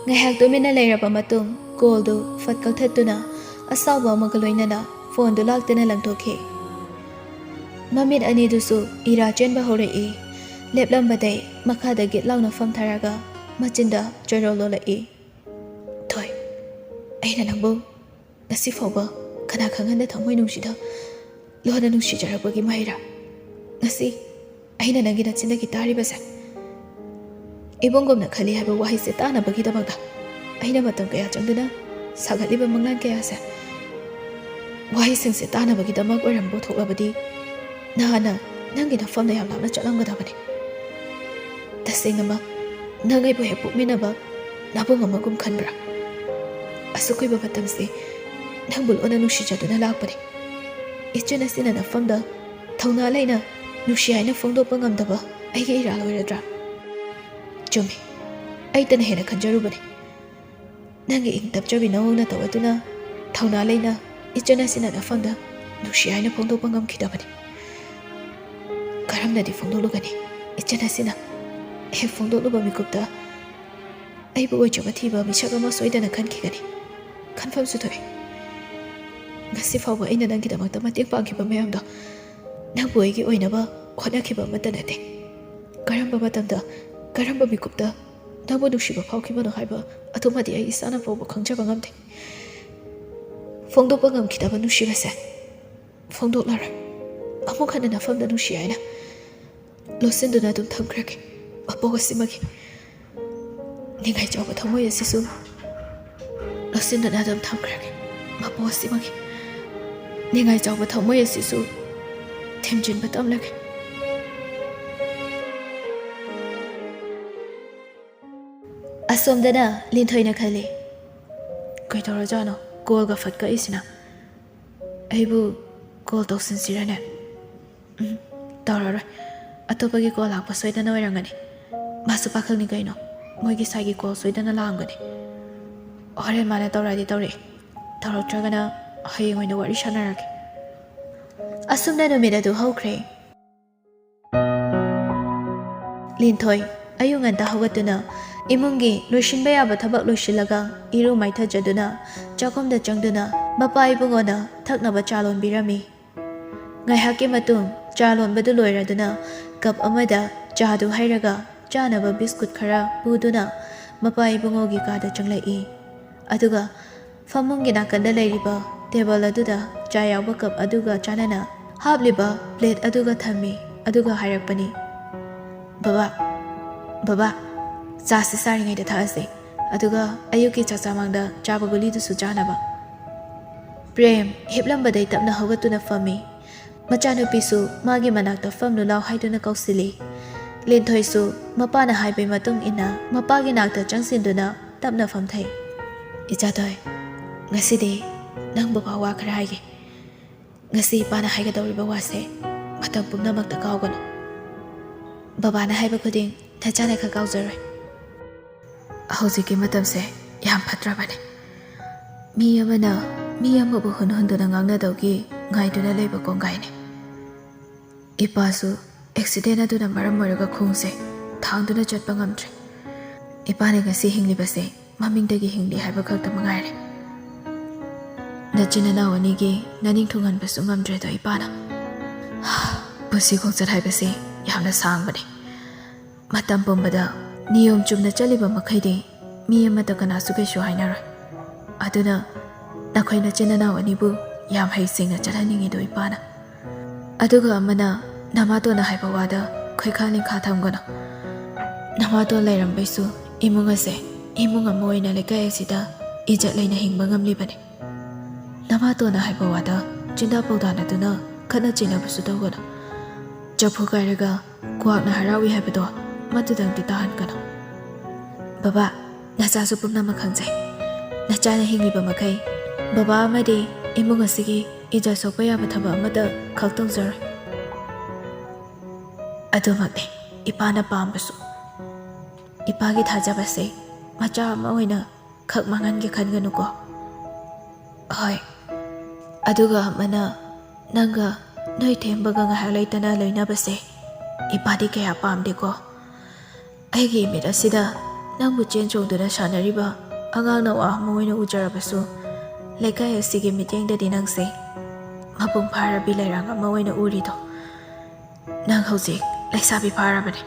ꯉꯥꯏꯍꯥꯛ ꯇꯨꯃꯤꯟꯅ ꯂꯩꯔꯕ ꯃꯇꯨꯡ ꯀꯣꯜꯗꯨ ꯐꯠ ꯀꯛꯊꯠꯇꯨꯅ ꯑꯁꯥꯎꯕ ꯑꯃꯒ ꯂꯣꯏꯅꯅ ꯐꯣꯟꯗꯨ ꯂꯥꯛꯇꯨꯅ ꯂꯪꯊꯣꯛꯈꯤ꯫ ꯃꯃꯤꯠ ꯑꯅꯤꯗꯨꯁꯨ ꯏꯔꯥ ꯆꯦꯟꯕ ꯍꯧꯔꯛꯏ꯫ ꯂꯦꯞꯂꯝꯕꯗꯩ ꯃꯈꯥꯗ ꯒꯤꯠ ꯂꯥꯎꯅ ꯐꯝꯊꯔꯒ ꯃꯆꯤꯟꯗ ꯆꯣꯏꯔꯣꯜ ꯂꯣꯜꯂꯛꯏ꯫ "ꯊꯣꯏ, ꯑꯩꯅ ꯅꯪꯕꯨ ꯉꯁꯤ ꯐꯥꯎꯕ ꯀꯅꯥ ꯈꯪꯍꯟꯗ ꯊꯃꯣꯏ ꯅꯨꯡꯁꯤꯗ ꯂꯣꯟꯅ ꯅꯨꯡꯁꯤꯖꯔꯛꯄꯒꯤ ꯃꯍꯩꯔꯥ? ꯉꯁꯤ ꯑꯩꯅ ꯅꯪꯒꯤ ꯅꯆꯤꯟꯗꯒꯤ ꯇꯥꯔꯤꯕꯁꯦ, ꯏꯕꯨꯡꯒꯨꯝꯅ ꯈꯜꯂꯤ ꯍꯥꯏꯕ ꯋꯥꯍꯩꯁꯦ ꯇꯥꯅꯕꯒꯤꯗꯃꯛꯇ ꯑꯩꯅ ꯃꯇꯝ ꯀꯌꯥ ꯆꯪꯗꯨꯅ ꯁꯥꯒꯠꯂꯤꯕ ꯃꯪꯂꯥꯟ ꯀꯌꯥꯁꯦ, ꯋꯥꯍꯩꯁꯤꯡꯁꯦ ꯇꯥꯅꯕꯒꯤꯗꯃꯛ ꯑꯣꯏꯔꯝꯕ ꯊꯣꯛꯂꯕꯗꯤ ꯅꯍꯥꯟꯅ ꯅꯪꯒꯤ ꯅꯐꯝꯗ ꯌꯥꯝ ꯂꯥꯞꯅ ꯆꯠꯂꯝꯒꯗꯕꯅꯤ꯫ ꯇꯁꯦꯡꯅꯃꯛ ꯅꯪ ꯑꯩꯕꯨ ꯍꯦꯛ ꯄꯣꯛꯃꯤꯟꯅꯕ ꯅꯕꯨꯡ ꯑꯃꯒꯨꯝ ꯈꯟꯕ꯭ꯔꯥ? ꯑꯁꯨꯛ ꯀꯨꯏꯕ ꯃꯇꯝꯁꯤ ꯅꯪꯕꯨ ꯂꯣꯟꯅ ꯅꯨꯡꯁꯤꯖꯗꯨꯅ ꯂꯥꯛꯄꯅꯤ꯫ ꯏꯆꯟ ꯑꯁꯤꯅ ꯅꯐꯝꯗ ꯊꯧꯅꯥ ꯂꯩꯅ ꯅꯨꯡꯁꯤ ꯍꯥꯏꯅ ꯐꯣꯡꯗꯣꯛꯄ ꯉꯝꯗꯕ ꯑꯩꯒꯤ ꯏꯔꯥꯜ ꯑꯣꯏꯔꯗ꯭ꯔꯥ? ꯆꯨꯝꯃꯤ, ꯑꯩꯇꯅ ꯍꯦꯟꯅ ꯈꯟꯖꯔꯨꯕꯅꯤ꯫ ꯅꯪꯒꯤ ꯏꯪ ꯇꯞꯆꯕꯤ ꯅꯋꯣꯡ ꯅꯇꯧ ꯑꯗꯨꯅ ꯊꯧꯅꯥ ꯂꯩꯅ ꯏꯆꯟ ꯑꯁꯤꯅ ꯅꯐꯝꯗ ꯅꯨꯡꯁꯤ ꯍꯥꯏꯅ ꯐꯣꯡꯗꯣꯛꯄ ꯉꯝꯈꯤꯗꯕꯅꯤ꯫ ꯀꯔꯝꯅꯗꯤ ꯐꯣꯡꯗꯣꯛꯂꯨꯒꯅꯤ? ꯏꯆꯟ ꯑꯁꯤꯅ ꯍꯦꯛ ꯐꯣꯡꯗꯣꯛꯂꯨꯕ ꯃꯤꯀꯨꯞꯇ ꯑꯩꯕꯨ ꯑꯣꯏꯖꯕ ꯊꯤꯕ ꯃꯤꯁꯛ ꯑꯃ ꯁꯣꯏꯗꯅ ꯈꯟꯈꯤꯒꯅꯤ꯫ ꯈꯟꯐꯝꯁꯨ ꯊꯣꯛꯏ꯫ ꯉꯁꯤ ꯐꯥꯎꯕ ꯑꯩꯅ ꯅꯪꯒꯤꯗꯃꯛꯇ ꯃꯇꯦꯡ ꯄꯥꯡꯈꯤꯕ ꯃꯌꯥꯝꯗꯣ ꯅꯪꯕꯨ ꯑꯩꯒꯤ ꯑꯣꯏꯅꯕ ꯍꯣꯠꯅꯈꯤꯕ ꯑꯃꯠꯇ ꯅꯠꯇꯦ꯫ ꯀꯔꯝꯕ ꯃꯇꯝꯗ, ꯀꯔꯝꯕ ꯃꯤꯀꯨꯞꯇ ꯅꯪꯕꯨ ꯅꯨꯡꯁꯤꯕ ꯐꯥꯎꯈꯤꯕꯅꯣ ꯍꯥꯏꯕ ꯑꯗꯨꯃꯗꯤ ꯑꯩ ꯏꯁꯥꯅ ꯐꯥꯎꯕ ꯈꯪꯖꯕ ꯉꯝꯗꯦ꯫ ꯐꯣꯡꯗꯣꯛꯄ ꯉꯝꯈꯤꯗꯕ ꯅꯨꯡꯁꯤꯕꯁꯦ ꯐꯣꯡꯗꯣꯛꯂꯔꯣꯏ꯫ ꯑꯃꯨꯛ ꯍꯟꯅ ꯅꯐꯝꯗ ꯅꯨꯡꯁꯤ ꯍꯥꯏꯅ ꯂꯣꯠꯁꯤꯟꯗꯨꯅ ꯑꯗꯨꯝ ꯊꯝꯈ꯭ꯔꯒꯦ꯫ ꯃꯄꯣꯛ ꯑꯁꯤꯃꯒꯤ ꯅꯤꯡꯉꯥꯏ ꯆꯥꯎꯕ ꯊꯃꯣꯏ ꯑꯁꯤꯁꯨ ꯂꯣꯠꯁꯤꯟꯗꯨꯅ ꯑꯗꯨꯝ ꯊꯝꯈ꯭ꯔꯒꯦ꯫ ꯃꯄꯣꯛ ꯑꯁꯤꯃꯒꯤ ꯅꯤꯡꯉꯥꯏ ꯆꯥꯎꯕ ꯊꯃꯣꯏ ꯑꯁꯤꯁꯨ ꯊꯦꯝꯖꯤꯟꯕ ꯇꯝꯂꯒꯦ꯫ ꯑꯁꯣꯝꯗꯅ ꯂꯤꯟꯊꯣꯏꯅ ꯈꯜꯂꯤ, "ꯀꯩꯗꯧꯔꯖꯥꯠꯅꯣ ꯀꯣꯜꯒ ꯐꯠ ꯀꯛꯏꯁꯤꯅ? ꯑꯩꯕꯨ ꯀꯣꯜ ꯇꯧꯁꯤꯟꯁꯤꯔꯅꯦ? ꯎꯝ, ꯇꯧꯔꯔꯣꯏ꯫ ꯑꯇꯣꯞꯄꯒꯤ ꯀꯣꯜ ꯂꯥꯛꯄ ꯁꯣꯏꯗꯅ ꯑꯣꯏꯔꯝꯒꯅꯤ꯫ ꯃꯥꯁꯨ ꯄꯥꯈꯪꯅꯤ ꯀꯩꯅꯣ, ꯃꯣꯏꯒꯤ ꯁꯥꯏꯒꯤ ꯀꯣꯜ ꯁꯣꯏꯗꯅ ꯂꯥꯛꯑꯝꯒꯅꯤ꯫ ꯍꯣꯔꯦꯟ ꯃꯥꯅ ꯇꯧꯔꯛꯑꯗꯤ ꯇꯧꯔꯛꯑꯦ, ꯇꯧꯔꯛꯇ꯭ꯔꯒꯅ ꯍꯌꯦꯡ ꯑꯣꯏꯅ ꯋꯥꯔꯤ ꯁꯥꯟꯅꯔꯒꯦ"꯫ ꯑꯁꯨꯝꯅ ꯅꯨꯃꯤꯠ ꯑꯗꯨ ꯍꯧꯈ꯭ꯔꯦ꯫ ꯂꯤꯟꯊꯣꯏ ꯑꯌꯨꯛ ꯉꯟꯇꯥ ꯍꯧꯒꯠꯇꯨꯅ ꯏꯃꯨꯡꯒꯤ ꯂꯣꯏꯁꯤꯟꯕ ꯌꯥꯕ ꯊꯕꯛ ꯂꯣꯏꯁꯤꯜꯂꯒ ꯏꯔꯨ ꯃꯥꯏꯊꯖꯗꯨꯅ ꯆꯥꯛꯈꯨꯝꯗ ꯆꯪꯗꯨꯅ ꯃꯄꯥ ꯏꯕꯨꯡꯉꯣꯅ ꯊꯛꯅꯕ ꯆꯥ ꯂꯣꯟꯕꯤꯔꯝꯃꯤ꯫ ꯉꯥꯏꯍꯥꯛꯀꯤ ꯃꯇꯨꯡ ꯆꯥ ꯂꯣꯟꯕꯗꯨ ꯂꯣꯏꯔꯗꯨꯅ ꯀꯞ ꯑꯃꯗ ꯆꯥꯗꯨ ꯍꯩꯔꯒ ꯆꯥꯅꯕ ꯕꯤꯁꯀꯨꯠ ꯈꯔ ꯄꯨꯗꯨꯅ ꯃꯄꯥ ꯏꯕꯨꯡꯉꯣꯒꯤ ꯀꯥꯗ ꯆꯪꯂꯛꯏ꯫ ꯑꯗꯨꯒ ꯐꯃꯨꯡꯒꯤ ꯅꯥꯀꯟꯗ ꯂꯩꯔꯤꯕ ꯇꯦꯕꯜ ꯑꯗꯨꯗ ꯆꯥ ꯌꯥꯎꯕ ꯀꯞ ꯑꯗꯨꯒ ꯆꯥꯅꯅ ꯍꯥꯞꯂꯤꯕ ꯄ꯭ꯂꯦꯠ ꯑꯗꯨꯒ ꯊꯝꯃꯤ꯫ ꯑꯗꯨꯒ ꯍꯥꯏꯔꯛꯄꯅꯤ, "ꯕꯕꯥ, ꯕꯕꯥ, ꯆꯥꯁꯤ ꯆꯥꯔꯤꯉꯩꯗ ꯊꯛꯑꯁꯤ, ꯑꯗꯨꯒ ꯑꯌꯨꯛꯀꯤ ꯆꯥꯛ ꯆꯥꯃꯥꯡꯗ ꯆꯥꯕ ꯒꯨꯂꯤꯗꯨꯁꯨ ꯆꯥꯅꯕ"꯫ ꯄ꯭ꯔꯦꯝ ꯍꯤꯞꯂꯝꯕꯗꯩ ꯇꯞꯅ ꯍꯧꯒꯠꯇꯨꯅ ꯐꯝꯃꯤ꯫ ꯃꯆꯥꯅꯨꯄꯤꯁꯨ ꯃꯥꯒꯤ ꯃꯅꯥꯛꯇ ꯐꯝꯂꯨ ꯂꯥꯎ ꯍꯥꯏꯗꯨꯅ ꯀꯧꯁꯤꯜꯂꯤ꯫ ꯂꯤꯟꯊꯣꯏꯁꯨ ꯃꯄꯥꯅ ꯍꯥꯏꯕꯒꯤ ꯃꯇꯨꯡ ꯏꯟꯅ ꯃꯄꯥꯒꯤ ꯅꯥꯛꯇ ꯆꯪꯁꯤꯟꯗꯨꯅ ꯇꯞꯅ ꯐꯝꯊꯩ꯫ "ꯏꯆꯥꯊꯣꯏ, ꯉꯁꯤꯗꯤ ꯅꯪ ꯕꯕꯥ ꯋꯥ ꯈꯔ ꯍꯥꯏꯒꯦ꯫ ꯉꯁꯤ ꯏꯄꯥꯅ ꯍꯥꯏꯒꯗꯧꯔꯤꯕ ꯋꯥꯁꯦ ꯃꯇꯝ ꯄꯨꯝꯅꯃꯛꯇ ꯀꯥꯎꯒꯅꯨ꯫ ꯕꯕꯥꯅ ꯍꯥꯏꯕ ꯈꯨꯗꯤꯡ ꯅꯆꯥꯅ ꯈꯛ ꯀꯥꯎꯖꯔꯣꯏ꯫ ꯍꯧꯖꯤꯛꯀꯤ ꯃꯇꯝꯁꯦ ꯌꯥꯝ ꯐꯠꯇ꯭ꯔꯕꯅꯦ꯫ ꯃꯤ ꯑꯃꯅ ꯃꯤ ꯑꯃꯕꯨ ꯍꯨꯟ ꯍꯨꯟꯗꯨꯅ ꯉꯥꯡꯅꯗꯧꯒꯤ ꯉꯥꯏꯗꯨꯅ ꯂꯩꯕ ꯀꯣꯡꯒꯥꯏꯅꯦ꯫ ꯏꯄꯥꯁꯨ ꯑꯦꯛꯁꯤꯗꯦꯟ ꯑꯗꯨꯅ ꯃꯔꯝ ꯑꯣꯏꯔꯒ ꯈꯣꯡꯁꯦ ꯊꯥꯡꯗꯨꯅ ꯆꯠꯄ ꯉꯝꯗ꯭ꯔꯦ꯫ ꯏꯄꯥꯅ ꯉꯁꯤ ꯍꯤꯡꯂꯤꯕꯁꯦ ꯃꯃꯤꯡꯗꯒꯤ ꯍꯤꯡꯂꯤ ꯍꯥꯏꯕ ꯈꯛꯇ ꯃꯉꯥꯏꯔꯦ꯫ ꯅꯆꯤꯟ ꯅꯅꯥꯎ ꯑꯅꯤꯒꯤ ꯅꯅꯤꯡ ꯊꯨꯡꯍꯟꯕꯁꯨ ꯉꯝꯗ꯭ꯔꯦꯗꯣ ꯏꯄꯥꯅ꯫ ꯄꯨꯟꯁꯤ ꯈꯣꯡꯆꯠ ꯍꯥꯏꯕꯁꯤ ꯌꯥꯝꯅ ꯁꯥꯡꯕꯅꯤ꯫ ꯃꯇꯝ ꯄꯨꯝꯕꯗ ꯅꯤꯌꯣꯝ ꯆꯨꯝꯅ ꯆꯠꯂꯤꯕ ꯃꯈꯩꯗꯤ ꯃꯤ ꯑꯃꯠꯇ ꯀꯅꯥꯁꯨ ꯀꯩꯁꯨ ꯍꯥꯏꯅꯔꯣꯏ꯫ ꯑꯗꯨꯅ ꯅꯈꯣꯏ ꯅꯆꯤꯟ ꯅꯅꯥꯎ ꯑꯅꯤꯕꯨ ꯌꯥꯝ ꯍꯩꯁꯤꯡꯅ ꯆꯠꯍꯟꯅꯤꯡꯉꯤꯗꯣ ꯏꯄꯥꯅ꯫ ꯑꯗꯨꯒ ꯑꯃꯅ ꯅꯃꯥꯇꯣꯟꯅ ꯍꯥꯏꯕ ꯋꯥꯗ ꯈꯣꯏꯈꯥ ꯂꯤꯡꯈꯥ ꯊꯝꯒꯅꯨ꯫ ꯅꯃꯥꯇꯣꯟ ꯂꯩꯔꯝꯕꯩꯁꯨ ꯏꯃꯨꯡ ꯑꯁꯦ ꯏꯃꯨꯡ ꯑꯃ ꯑꯣꯏꯅ ꯂꯩꯀꯥꯏ ꯑꯁꯤꯗ ꯏꯖꯠ ꯂꯩꯅ ꯍꯤꯡꯕ ꯉꯝꯂꯤꯕꯅꯤ꯫ ꯅꯃꯥꯇꯣꯟꯅ ꯍꯥꯏꯕ ꯋꯥꯗ ꯆꯤꯟꯗꯥ ꯄꯥꯎꯗꯥꯅꯗꯨꯅ ꯈꯠꯅ ꯆꯩꯅꯕꯁꯨ ꯇꯧꯒꯅꯨ꯫ ꯆꯐꯨ ꯀꯥꯏꯔꯒ ꯀ꯭ꯋꯥꯛꯅ ꯍꯔꯥꯎꯏ ꯍꯥꯏꯕꯗꯣ ꯃꯗꯨꯗꯪꯗꯤ ꯇꯥꯍꯟꯒꯅꯨ꯫ ꯕꯕꯥ, ꯅꯆꯥꯁꯨ ꯄꯨꯝꯅꯃꯛ ꯈꯪꯖꯩ꯫ ꯅꯆꯥꯅ ꯍꯤꯡꯂꯤꯕ ꯃꯈꯩ ꯕꯕꯥ ꯑꯃꯗꯤ ꯏꯃꯨꯡ ꯑꯁꯤꯒꯤ ꯏꯖꯠ ꯁꯣꯛꯄ ꯌꯥꯕ ꯊꯕꯛ ꯑꯃꯠꯇ ꯈꯛ ꯇꯧꯖꯔꯣꯏ꯫ ꯑꯗꯨꯃꯛꯅꯤ ꯏꯄꯥꯅ ꯄꯥꯝꯕꯁꯨ꯫ ꯏꯄꯥꯒꯤ ꯊꯥꯖꯕꯁꯦ ꯃꯆꯥ ꯑꯃ ꯑꯣꯏꯅ ꯈꯛ ꯃꯥꯡꯍꯟꯒꯦ ꯈꯟꯒꯅꯨꯀꯣ꯫ ꯍꯣꯏ, ꯑꯗꯨꯒ ꯑꯃꯅ ꯅꯪꯒ ꯅꯣꯏ ꯊꯦꯝꯕꯒ ꯉꯥꯏꯍꯥꯛ ꯂꯩꯇꯅ ꯂꯣꯏꯅꯕꯁꯦ ꯏꯄꯥꯗꯤ ꯀꯌꯥ ꯄꯥꯝꯗꯦꯀꯣ꯫ ꯑꯩꯒꯤ ꯏꯃꯤꯠ ꯑꯁꯤꯗ ꯅꯪꯕꯨ ꯆꯦꯟ ꯆꯣꯡꯗꯨꯅ ꯁꯥꯟꯅꯔꯤꯕ ꯑꯉꯥꯡ ꯅꯋꯥ ꯑꯃ ꯑꯣꯏꯅ ꯎꯖꯔꯕꯁꯨ, ꯂꯩꯀꯥꯏ ꯑꯁꯤꯒꯤ ꯃꯤꯠꯌꯦꯡꯗꯗꯤ ꯅꯪꯁꯦ ꯃꯄꯨꯡ ꯐꯥꯔꯕꯤ ꯂꯩꯔꯥꯡ ꯑꯃ ꯑꯣꯏꯅ ꯎꯔꯤꯗꯣ꯫ ꯅꯪ ꯍꯧꯖꯤꯛ ꯂꯩꯁꯥꯕꯤ ꯐꯥꯔꯕꯅꯤ꯫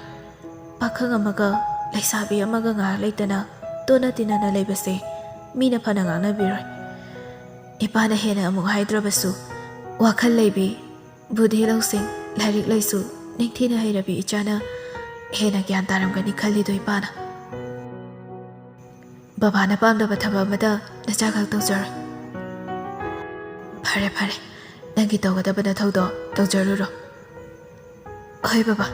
ꯄꯥꯈꯪ ꯑꯃꯒ ꯂꯩꯁꯥꯕꯤ ꯑꯃꯒ ꯉꯥꯏꯍꯥꯛ ꯂꯩꯇꯅ ꯇꯣꯠꯅ ꯇꯤꯟꯅꯅ ꯂꯩꯕꯁꯦ ꯃꯤꯅ ꯐꯅ ꯉꯥꯡꯅꯕꯤꯔꯣꯏ꯫ ꯏꯄꯥꯅ ꯍꯦꯟꯅ ꯑꯃꯨꯛ ꯍꯥꯏꯗ꯭ꯔꯕꯁꯨ, ꯋꯥꯈꯜ ꯂꯩꯕꯤ, ꯕꯨꯙꯤ ꯂꯧꯁꯤꯡ, ꯂꯥꯏꯔꯤꯛ ꯂꯥꯏꯁꯨ ꯅꯤꯡꯊꯤꯅ ꯍꯩꯔꯕꯤ ꯏꯆꯥꯅ ꯍꯦꯟꯅ ꯒ꯭ꯌꯥꯟ ꯇꯥꯔꯝꯒꯅꯤ ꯈꯜꯂꯤꯗꯣ ꯏꯄꯥꯅ꯫ ꯕꯕꯥꯅ ꯄꯥꯝꯗꯕ ꯊꯕꯛ ꯑꯃꯗ ꯅꯆꯥꯈꯛ ꯇꯧꯖꯔꯣꯏ꯫ ꯐꯔꯦ, ꯐꯔꯦ, ꯅꯪꯒꯤ ꯇꯧꯒꯗꯕ ꯅꯊꯧꯗꯣ ꯇꯧꯖꯔꯨꯔꯣ꯫ ꯍꯣꯏ ꯕꯕꯥ,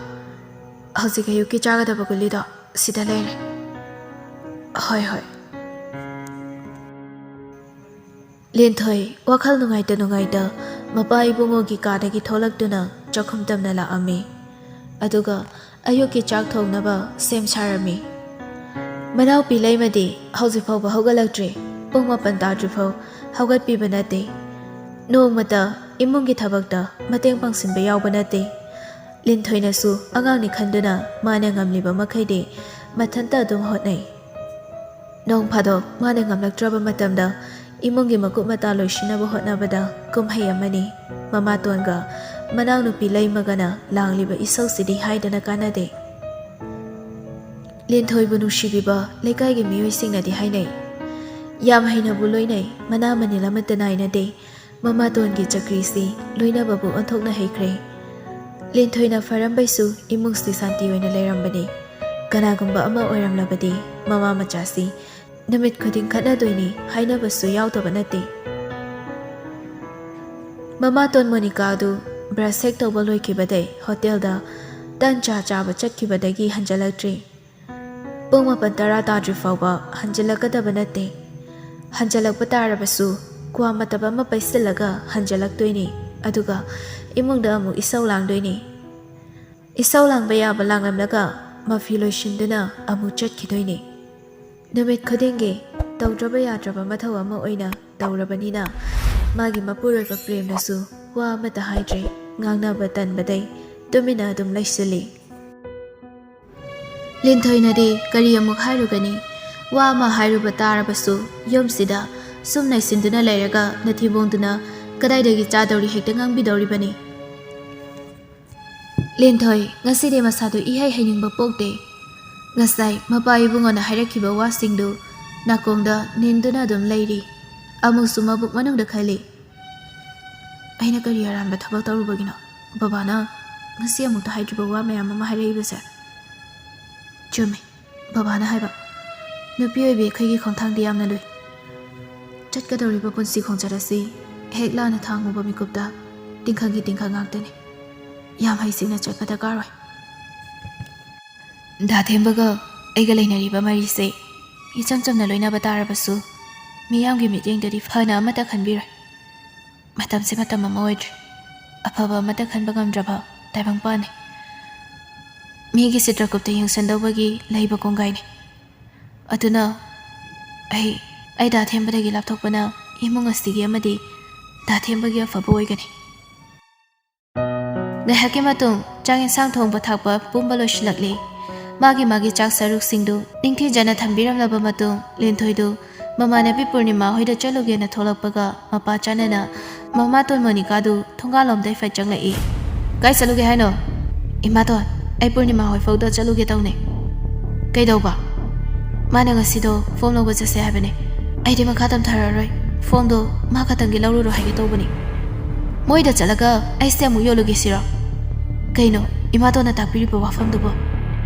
ꯍꯧꯖꯤꯛ ꯑꯌꯨꯛꯀꯤ ꯆꯥꯒꯗꯕ ꯒꯨꯂꯤꯗꯣ ꯁꯤꯗ ꯂꯩꯔꯦ꯫ ꯍꯣꯏ, ꯍꯣꯏ꯫ ꯂꯤꯟꯊꯣꯏ ꯋꯥꯈꯜ ꯅꯨꯡꯉꯥꯏꯇ ꯅꯨꯡꯉꯥꯏꯇ ꯃꯄꯥ ꯏꯕꯨꯡꯉꯣꯒꯤ ꯀꯥꯗꯒꯤ ꯊꯣꯛꯂꯛꯇꯨꯅ ꯆꯥꯛꯈꯨꯝ ꯇꯝꯅ ꯂꯥꯛꯑꯝꯃꯤ꯫ ꯑꯗꯨꯒ ꯑꯌꯨꯛꯀꯤ ꯆꯥꯛ ꯊꯣꯡꯅꯕ ꯁꯦꯝ ꯁꯥꯔꯝꯃꯤ꯫ ꯃꯅꯥꯎꯄꯤ ꯂꯩꯃꯗꯤ ꯍꯧꯖꯤꯛ ꯐꯥꯎꯕ ꯍꯧꯒꯠꯂꯛꯇ꯭ꯔꯤ꯫ ꯄꯨꯡ ꯃꯥꯄꯟ ꯇꯥꯗ꯭ꯔꯤꯐꯥꯎ ꯍꯧꯒꯠꯄꯤꯕ ꯅꯠꯇꯦ꯫ ꯅꯣꯡꯃꯇ ꯏꯃꯨꯡꯒꯤ ꯊꯕꯛꯇ ꯃꯇꯦꯡ ꯄꯥꯡꯁꯤꯟꯕ ꯌꯥꯎꯕ ꯅꯠꯇꯦ꯫ ꯂꯤꯟꯊꯣꯏꯅꯁꯨ ꯑꯉꯥꯡꯅꯤ ꯈꯟꯗꯨꯅ ꯃꯥꯅ ꯉꯝꯂꯤꯕ ꯃꯈꯩꯗꯤ ꯃꯊꯟꯇ ꯑꯗꯨꯝ ꯍꯣꯠꯅꯩ꯫ ꯅꯣꯡ ꯐꯥꯗꯣꯛ ꯃꯥꯅ ꯉꯝꯂꯛꯇ꯭ꯔꯕ ꯃꯇꯝꯗ ꯏꯃꯨꯡꯒꯤ ꯃꯀꯨꯞ ꯃꯇꯥ ꯂꯣꯏꯁꯤꯟꯅꯕ ꯍꯣꯠꯅꯕꯗ ꯀꯨꯝꯍꯩ ꯑꯃꯅꯤ꯫ ꯃꯃꯥꯇꯣꯟꯒ ꯃꯅꯥꯎꯅꯨꯄꯤ ꯂꯩꯃꯒꯅ ꯂꯥꯡꯂꯤꯕ ꯏꯁꯧꯁꯤꯗꯤ ꯍꯥꯏꯗꯅ ꯀꯥꯟꯅꯗꯦ꯫ ꯂꯤꯟꯊꯣꯏꯕꯨ ꯅꯨꯡꯁꯤꯕꯤꯕ ꯂꯩꯀꯥꯏꯒꯤ ꯃꯤꯑꯣꯏꯁꯤꯡꯅꯗꯤ ꯍꯥꯏꯅꯩ, ꯌꯥꯝ ꯍꯩꯅꯕꯨ ꯂꯣꯏꯅꯩ, ꯃꯅꯥ ꯃꯅꯤꯜ ꯑꯃꯠꯇ ꯅꯥꯏꯅꯗꯦ꯫ ꯃꯃꯥꯇꯣꯟꯒꯤ ꯆꯀ꯭ꯔꯤꯁꯤ ꯂꯣꯏꯅꯕꯕꯨ ꯑꯣꯟꯊꯣꯛꯅ ꯍꯩꯈ꯭ꯔꯦ꯫ ꯂꯤꯟꯊꯣꯏꯅ ꯐꯔꯝꯕꯩꯁꯨ ꯏꯃꯨꯡꯁꯤ ꯁꯥꯟꯇꯤ ꯑꯣꯏꯅ ꯂꯩꯔꯝꯕꯅꯤ꯫ ꯀꯅꯥꯒꯨꯝꯕ ꯑꯃ ꯑꯣꯏꯔꯝꯂꯕꯗꯤ ꯃꯃꯥ ꯃꯆꯥꯁꯤ ꯅꯨꯃꯤꯠ ꯈꯨꯗꯤꯡ ꯈꯠꯅꯗꯣꯏꯅꯤ ꯍꯥꯏꯅꯕꯁꯨ ꯌꯥꯎꯗꯕ ꯅꯠꯇꯦ꯫ ꯃꯃꯥꯇꯣꯟ ꯃꯣꯅꯤꯀꯥꯗꯨ ꯕ꯭ꯔꯁ ꯍꯦꯛ ꯇꯧꯕ ꯂꯣꯏꯈꯤꯕꯗꯩ ꯍꯣꯇꯦꯜꯗ ꯇꯟ ꯆꯥ ꯆꯥꯕ ꯆꯠꯈꯤꯕꯗꯒꯤ ꯍꯟꯖꯤꯜꯂꯛꯇ꯭ꯔꯤ꯫ ꯄꯨꯡ ꯃꯥꯄꯟ ꯇꯔꯥ ꯇꯥꯗ꯭ꯔꯤ ꯐꯥꯎꯕ ꯍꯟꯖꯤꯜꯂꯛꯀꯗꯕ ꯅꯠꯇꯦ꯫ ꯍꯟꯖꯤꯜꯂꯛꯄ ꯇꯥꯔꯕꯁꯨ ꯀ꯭ꯋꯥ ꯃꯇꯞ ꯑꯃ ꯄꯩꯁꯤꯜꯂꯒ ꯍꯟꯖꯤꯜꯂꯛꯇꯣꯏꯅꯤ꯫ ꯑꯗꯨꯒ ꯏꯃꯨꯡꯗ ꯑꯃꯨꯛ ꯏꯁꯧ ꯂꯥꯡꯗꯣꯏꯅꯤ꯫ ꯏꯁꯧ ꯂꯥꯡꯕ ꯌꯥꯕ ꯂꯥꯡꯂꯝꯂꯒ ꯃꯐꯤ ꯂꯣꯏꯁꯤꯟꯗꯨꯅ ꯑꯃꯨꯛ ꯆꯠꯈꯤꯗꯣꯏꯅꯤ꯫ ꯅꯨꯃꯤꯠ ꯈꯨꯗꯤꯡꯒꯤ ꯇꯧꯗ꯭ꯔꯕ ꯌꯥꯗ꯭ꯔꯕ ꯃꯊꯧ ꯑꯃ ꯑꯣꯏꯅ ꯇꯧꯔꯕꯅꯤꯅ ꯃꯥꯒꯤ ꯃꯄꯨꯔꯣꯏꯕ ꯄ꯭ꯔꯦꯝꯅꯁꯨ ꯋꯥ ꯑꯃꯠꯇ ꯍꯥꯏꯗ꯭ꯔꯦ꯫ ꯉꯥꯡꯅꯕ ꯇꯟꯕꯗꯩ ꯇꯨꯃꯤꯟꯅ ꯑꯗꯨꯝ ꯂꯩꯁꯤꯜꯂꯤ꯫ ꯂꯤꯟꯊꯣꯏꯅꯗꯤ ꯀꯔꯤ ꯑꯃꯨꯛ ꯍꯥꯏꯔꯨꯒꯅꯤ? ꯋꯥ ꯑꯃ ꯍꯥꯏꯔꯨꯕ ꯇꯥꯔꯕꯁꯨ ꯌꯨꯝꯁꯤꯗ ꯁꯨꯝ ꯅꯩꯁꯤꯟꯗꯨꯅ ꯂꯩꯔꯒ ꯅꯊꯤꯕꯣꯡꯗꯨꯅ ꯀꯗꯥꯏꯗꯒꯤ ꯆꯥꯗꯧꯔꯤ ꯍꯦꯛꯇ ꯉꯥꯡꯕꯤꯗꯧꯔꯤꯕꯅꯤ꯫ ꯂꯤꯟꯊꯣꯏ ꯉꯁꯤꯗꯤ ꯃꯁꯥꯗꯨ ꯏꯍꯩ ꯍꯩꯅꯤꯡꯕ ꯄꯣꯛꯇꯦ꯫ ꯉꯁꯥꯏ ꯃꯄꯥ ꯏꯕꯨꯡꯉꯣꯅ ꯍꯥꯏꯔꯛꯈꯤꯕ ꯋꯥꯁꯤꯡꯗꯨ ꯅꯥꯀꯣꯡꯗ ꯅꯤꯟꯗꯨꯅ ꯑꯗꯨꯝ ꯂꯩꯔꯤ꯫ ꯑꯃꯨꯛꯁꯨ ꯃꯕꯨꯛ ꯃꯅꯨꯡꯗ ꯈꯜꯂꯤ, "ꯑꯩꯅ ꯀꯔꯤ ꯑꯔꯥꯟꯕ ꯊꯕꯛ ꯇꯧꯔꯨꯕꯒꯤꯅꯣ ꯕꯕꯥꯅ ꯉꯁꯤ ꯑꯃꯨꯛꯇ ꯍꯥꯏꯗ꯭ꯔꯤꯕ ꯋꯥ ꯃꯌꯥꯝ ꯑꯃ ꯍꯥꯏꯔꯛꯏꯕꯁꯦ?" ꯆꯨꯝꯃꯤ, ꯕꯕꯥꯅ ꯍꯥꯏꯕ, ꯅꯨꯄꯤ ꯑꯣꯏꯕꯤ ꯑꯩꯈꯣꯏꯒꯤ ꯈꯣꯡꯊꯥꯡꯗꯤ ꯌꯥꯝꯅ ꯂꯨꯏ꯫ ꯆꯠꯀꯗꯧꯔꯤꯕ ꯄꯨꯟꯁꯤ ꯈꯣꯡꯆꯠ ꯑꯁꯤ ꯍꯦꯛ ꯂꯥꯟꯅ ꯊꯥꯡꯉꯨꯕ ꯃꯤꯀꯨꯞꯇ ꯇꯤꯡꯈꯪꯒꯤ ꯇꯤꯡꯈꯪ ꯉꯥꯛꯇꯅꯤ꯫ ꯌꯥꯝ ꯍꯩꯁꯤꯡꯅ ꯆꯠꯄ ꯗꯔꯀꯥꯔ ꯑꯣꯏ꯫ ꯗꯥ ꯊꯦꯝꯕꯒ ꯑꯩꯒ ꯂꯩꯅꯔꯤꯕ ꯃꯔꯤꯁꯦ ꯏꯆꯝ ꯆꯝꯅ ꯂꯣꯏꯅꯕ ꯇꯥꯔꯕꯁꯨ, ꯃꯤꯌꯥꯝꯒꯤ ꯃꯤꯠꯌꯦꯡꯗꯗꯤ ꯐꯅ ꯑꯃꯠꯇ ꯈꯟꯕꯤꯔꯣꯏ꯫ ꯃꯇꯝꯁꯦ ꯃꯇꯝ ꯑꯃ ꯑꯣꯏꯗ꯭ꯔꯤ꯫ ꯑꯐꯕ ꯑꯃꯠꯇ ꯈꯟꯕ ꯉꯝꯗ꯭ꯔꯕ ꯇꯥꯏꯕꯪꯄꯥꯟꯅꯤ꯫ ꯃꯤꯒꯤ ꯆꯤꯇ꯭ꯔꯀꯨꯞꯇ ꯌꯦꯡꯁꯤꯟꯗꯧꯕꯒꯤ ꯂꯩꯕ ꯀꯣꯡꯒꯥꯏꯅꯤ꯫ ꯑꯗꯨꯅ ꯑꯩ, ꯑꯩ ꯗꯥ ꯊꯦꯝꯕꯗꯒꯤ ꯂꯥꯞꯊꯣꯛꯄꯅ ꯏꯃꯨꯡ ꯑꯁꯤꯒꯤ ꯑꯃꯗꯤ ꯗꯥ ꯊꯦꯝꯕꯒꯤ ꯑꯐꯕ ꯑꯣꯏꯒꯅꯤ꯫ ꯉꯥꯏꯍꯥꯛꯀꯤ ꯃꯇꯨꯡ ꯆꯥꯛ ꯌꯦꯟꯁꯥꯡ ꯊꯣꯡꯕ ꯊꯥꯛꯄ ꯄꯨꯝꯕ ꯂꯣꯏꯁꯤꯜꯂꯛꯂꯤ꯫ ꯃꯥꯒꯤ ꯃꯥꯒꯤ ꯆꯥꯛ ꯁꯔꯨꯛꯁꯤꯡꯗꯨ ꯅꯤꯡꯊꯤꯖꯅ ꯊꯝꯕꯤꯔꯝꯂꯕ ꯃꯇꯨꯡ, ꯂꯤꯟꯊꯣꯏꯗꯨ ꯃꯃꯥꯟꯅꯕꯤ ꯄꯨꯔꯅꯤꯃꯥ ꯍꯣꯏꯗ ꯆꯠꯂꯨꯒꯦꯅ ꯊꯣꯛꯂꯛꯄꯒ, ꯃꯄꯥ ꯆꯥꯟꯅꯅ ꯃꯃꯥꯇꯣꯟ ꯃꯣꯅꯤꯀꯥꯗꯨ ꯊꯣꯡꯒꯥꯜꯂꯣꯝꯗꯩ ꯐꯠ ꯆꯪꯂꯛꯏ꯫ "ꯀꯥꯏ ꯆꯠꯂꯨꯒꯦ ꯍꯥꯏꯅꯣ?" "ꯏꯃꯥꯇꯣꯟ, ꯑꯩ ꯄꯨꯔꯅꯤꯃꯥ ꯍꯣꯏ ꯐꯥꯎꯗ ꯆꯠꯂꯨꯒꯦ ꯇꯧꯅꯦ꯫" "ꯀꯩꯗꯧꯕ?" "ꯃꯥꯅ ꯉꯁꯤꯗꯣ ꯐꯣꯝ ꯂꯧꯕ ꯆꯠꯁꯦ ꯍꯥꯏꯕꯅꯦ꯫ ꯑꯩꯗꯤ ꯃꯈꯥ ꯇꯝꯊꯔꯔꯣꯏ꯫ ꯐꯣꯝꯗꯣ ꯃꯥ ꯈꯛꯇꯪꯒꯤ ꯂꯧꯔꯨꯔꯣ ꯍꯥꯏꯒꯦ ꯇꯧꯕꯅꯤ꯫" "ꯃꯣꯏꯗ ꯆꯠꯂꯒ ꯑꯩꯁꯦ ꯑꯃꯨꯛ ꯌꯣꯜꯂꯨꯒꯦ ꯁꯤꯔꯣ?" "ꯀꯩꯅꯣ ꯏꯃꯥꯇꯣꯟꯅ ꯇꯥꯛꯄꯤꯔꯤꯕ ꯋꯥꯐꯝꯗꯨꯕꯣ?"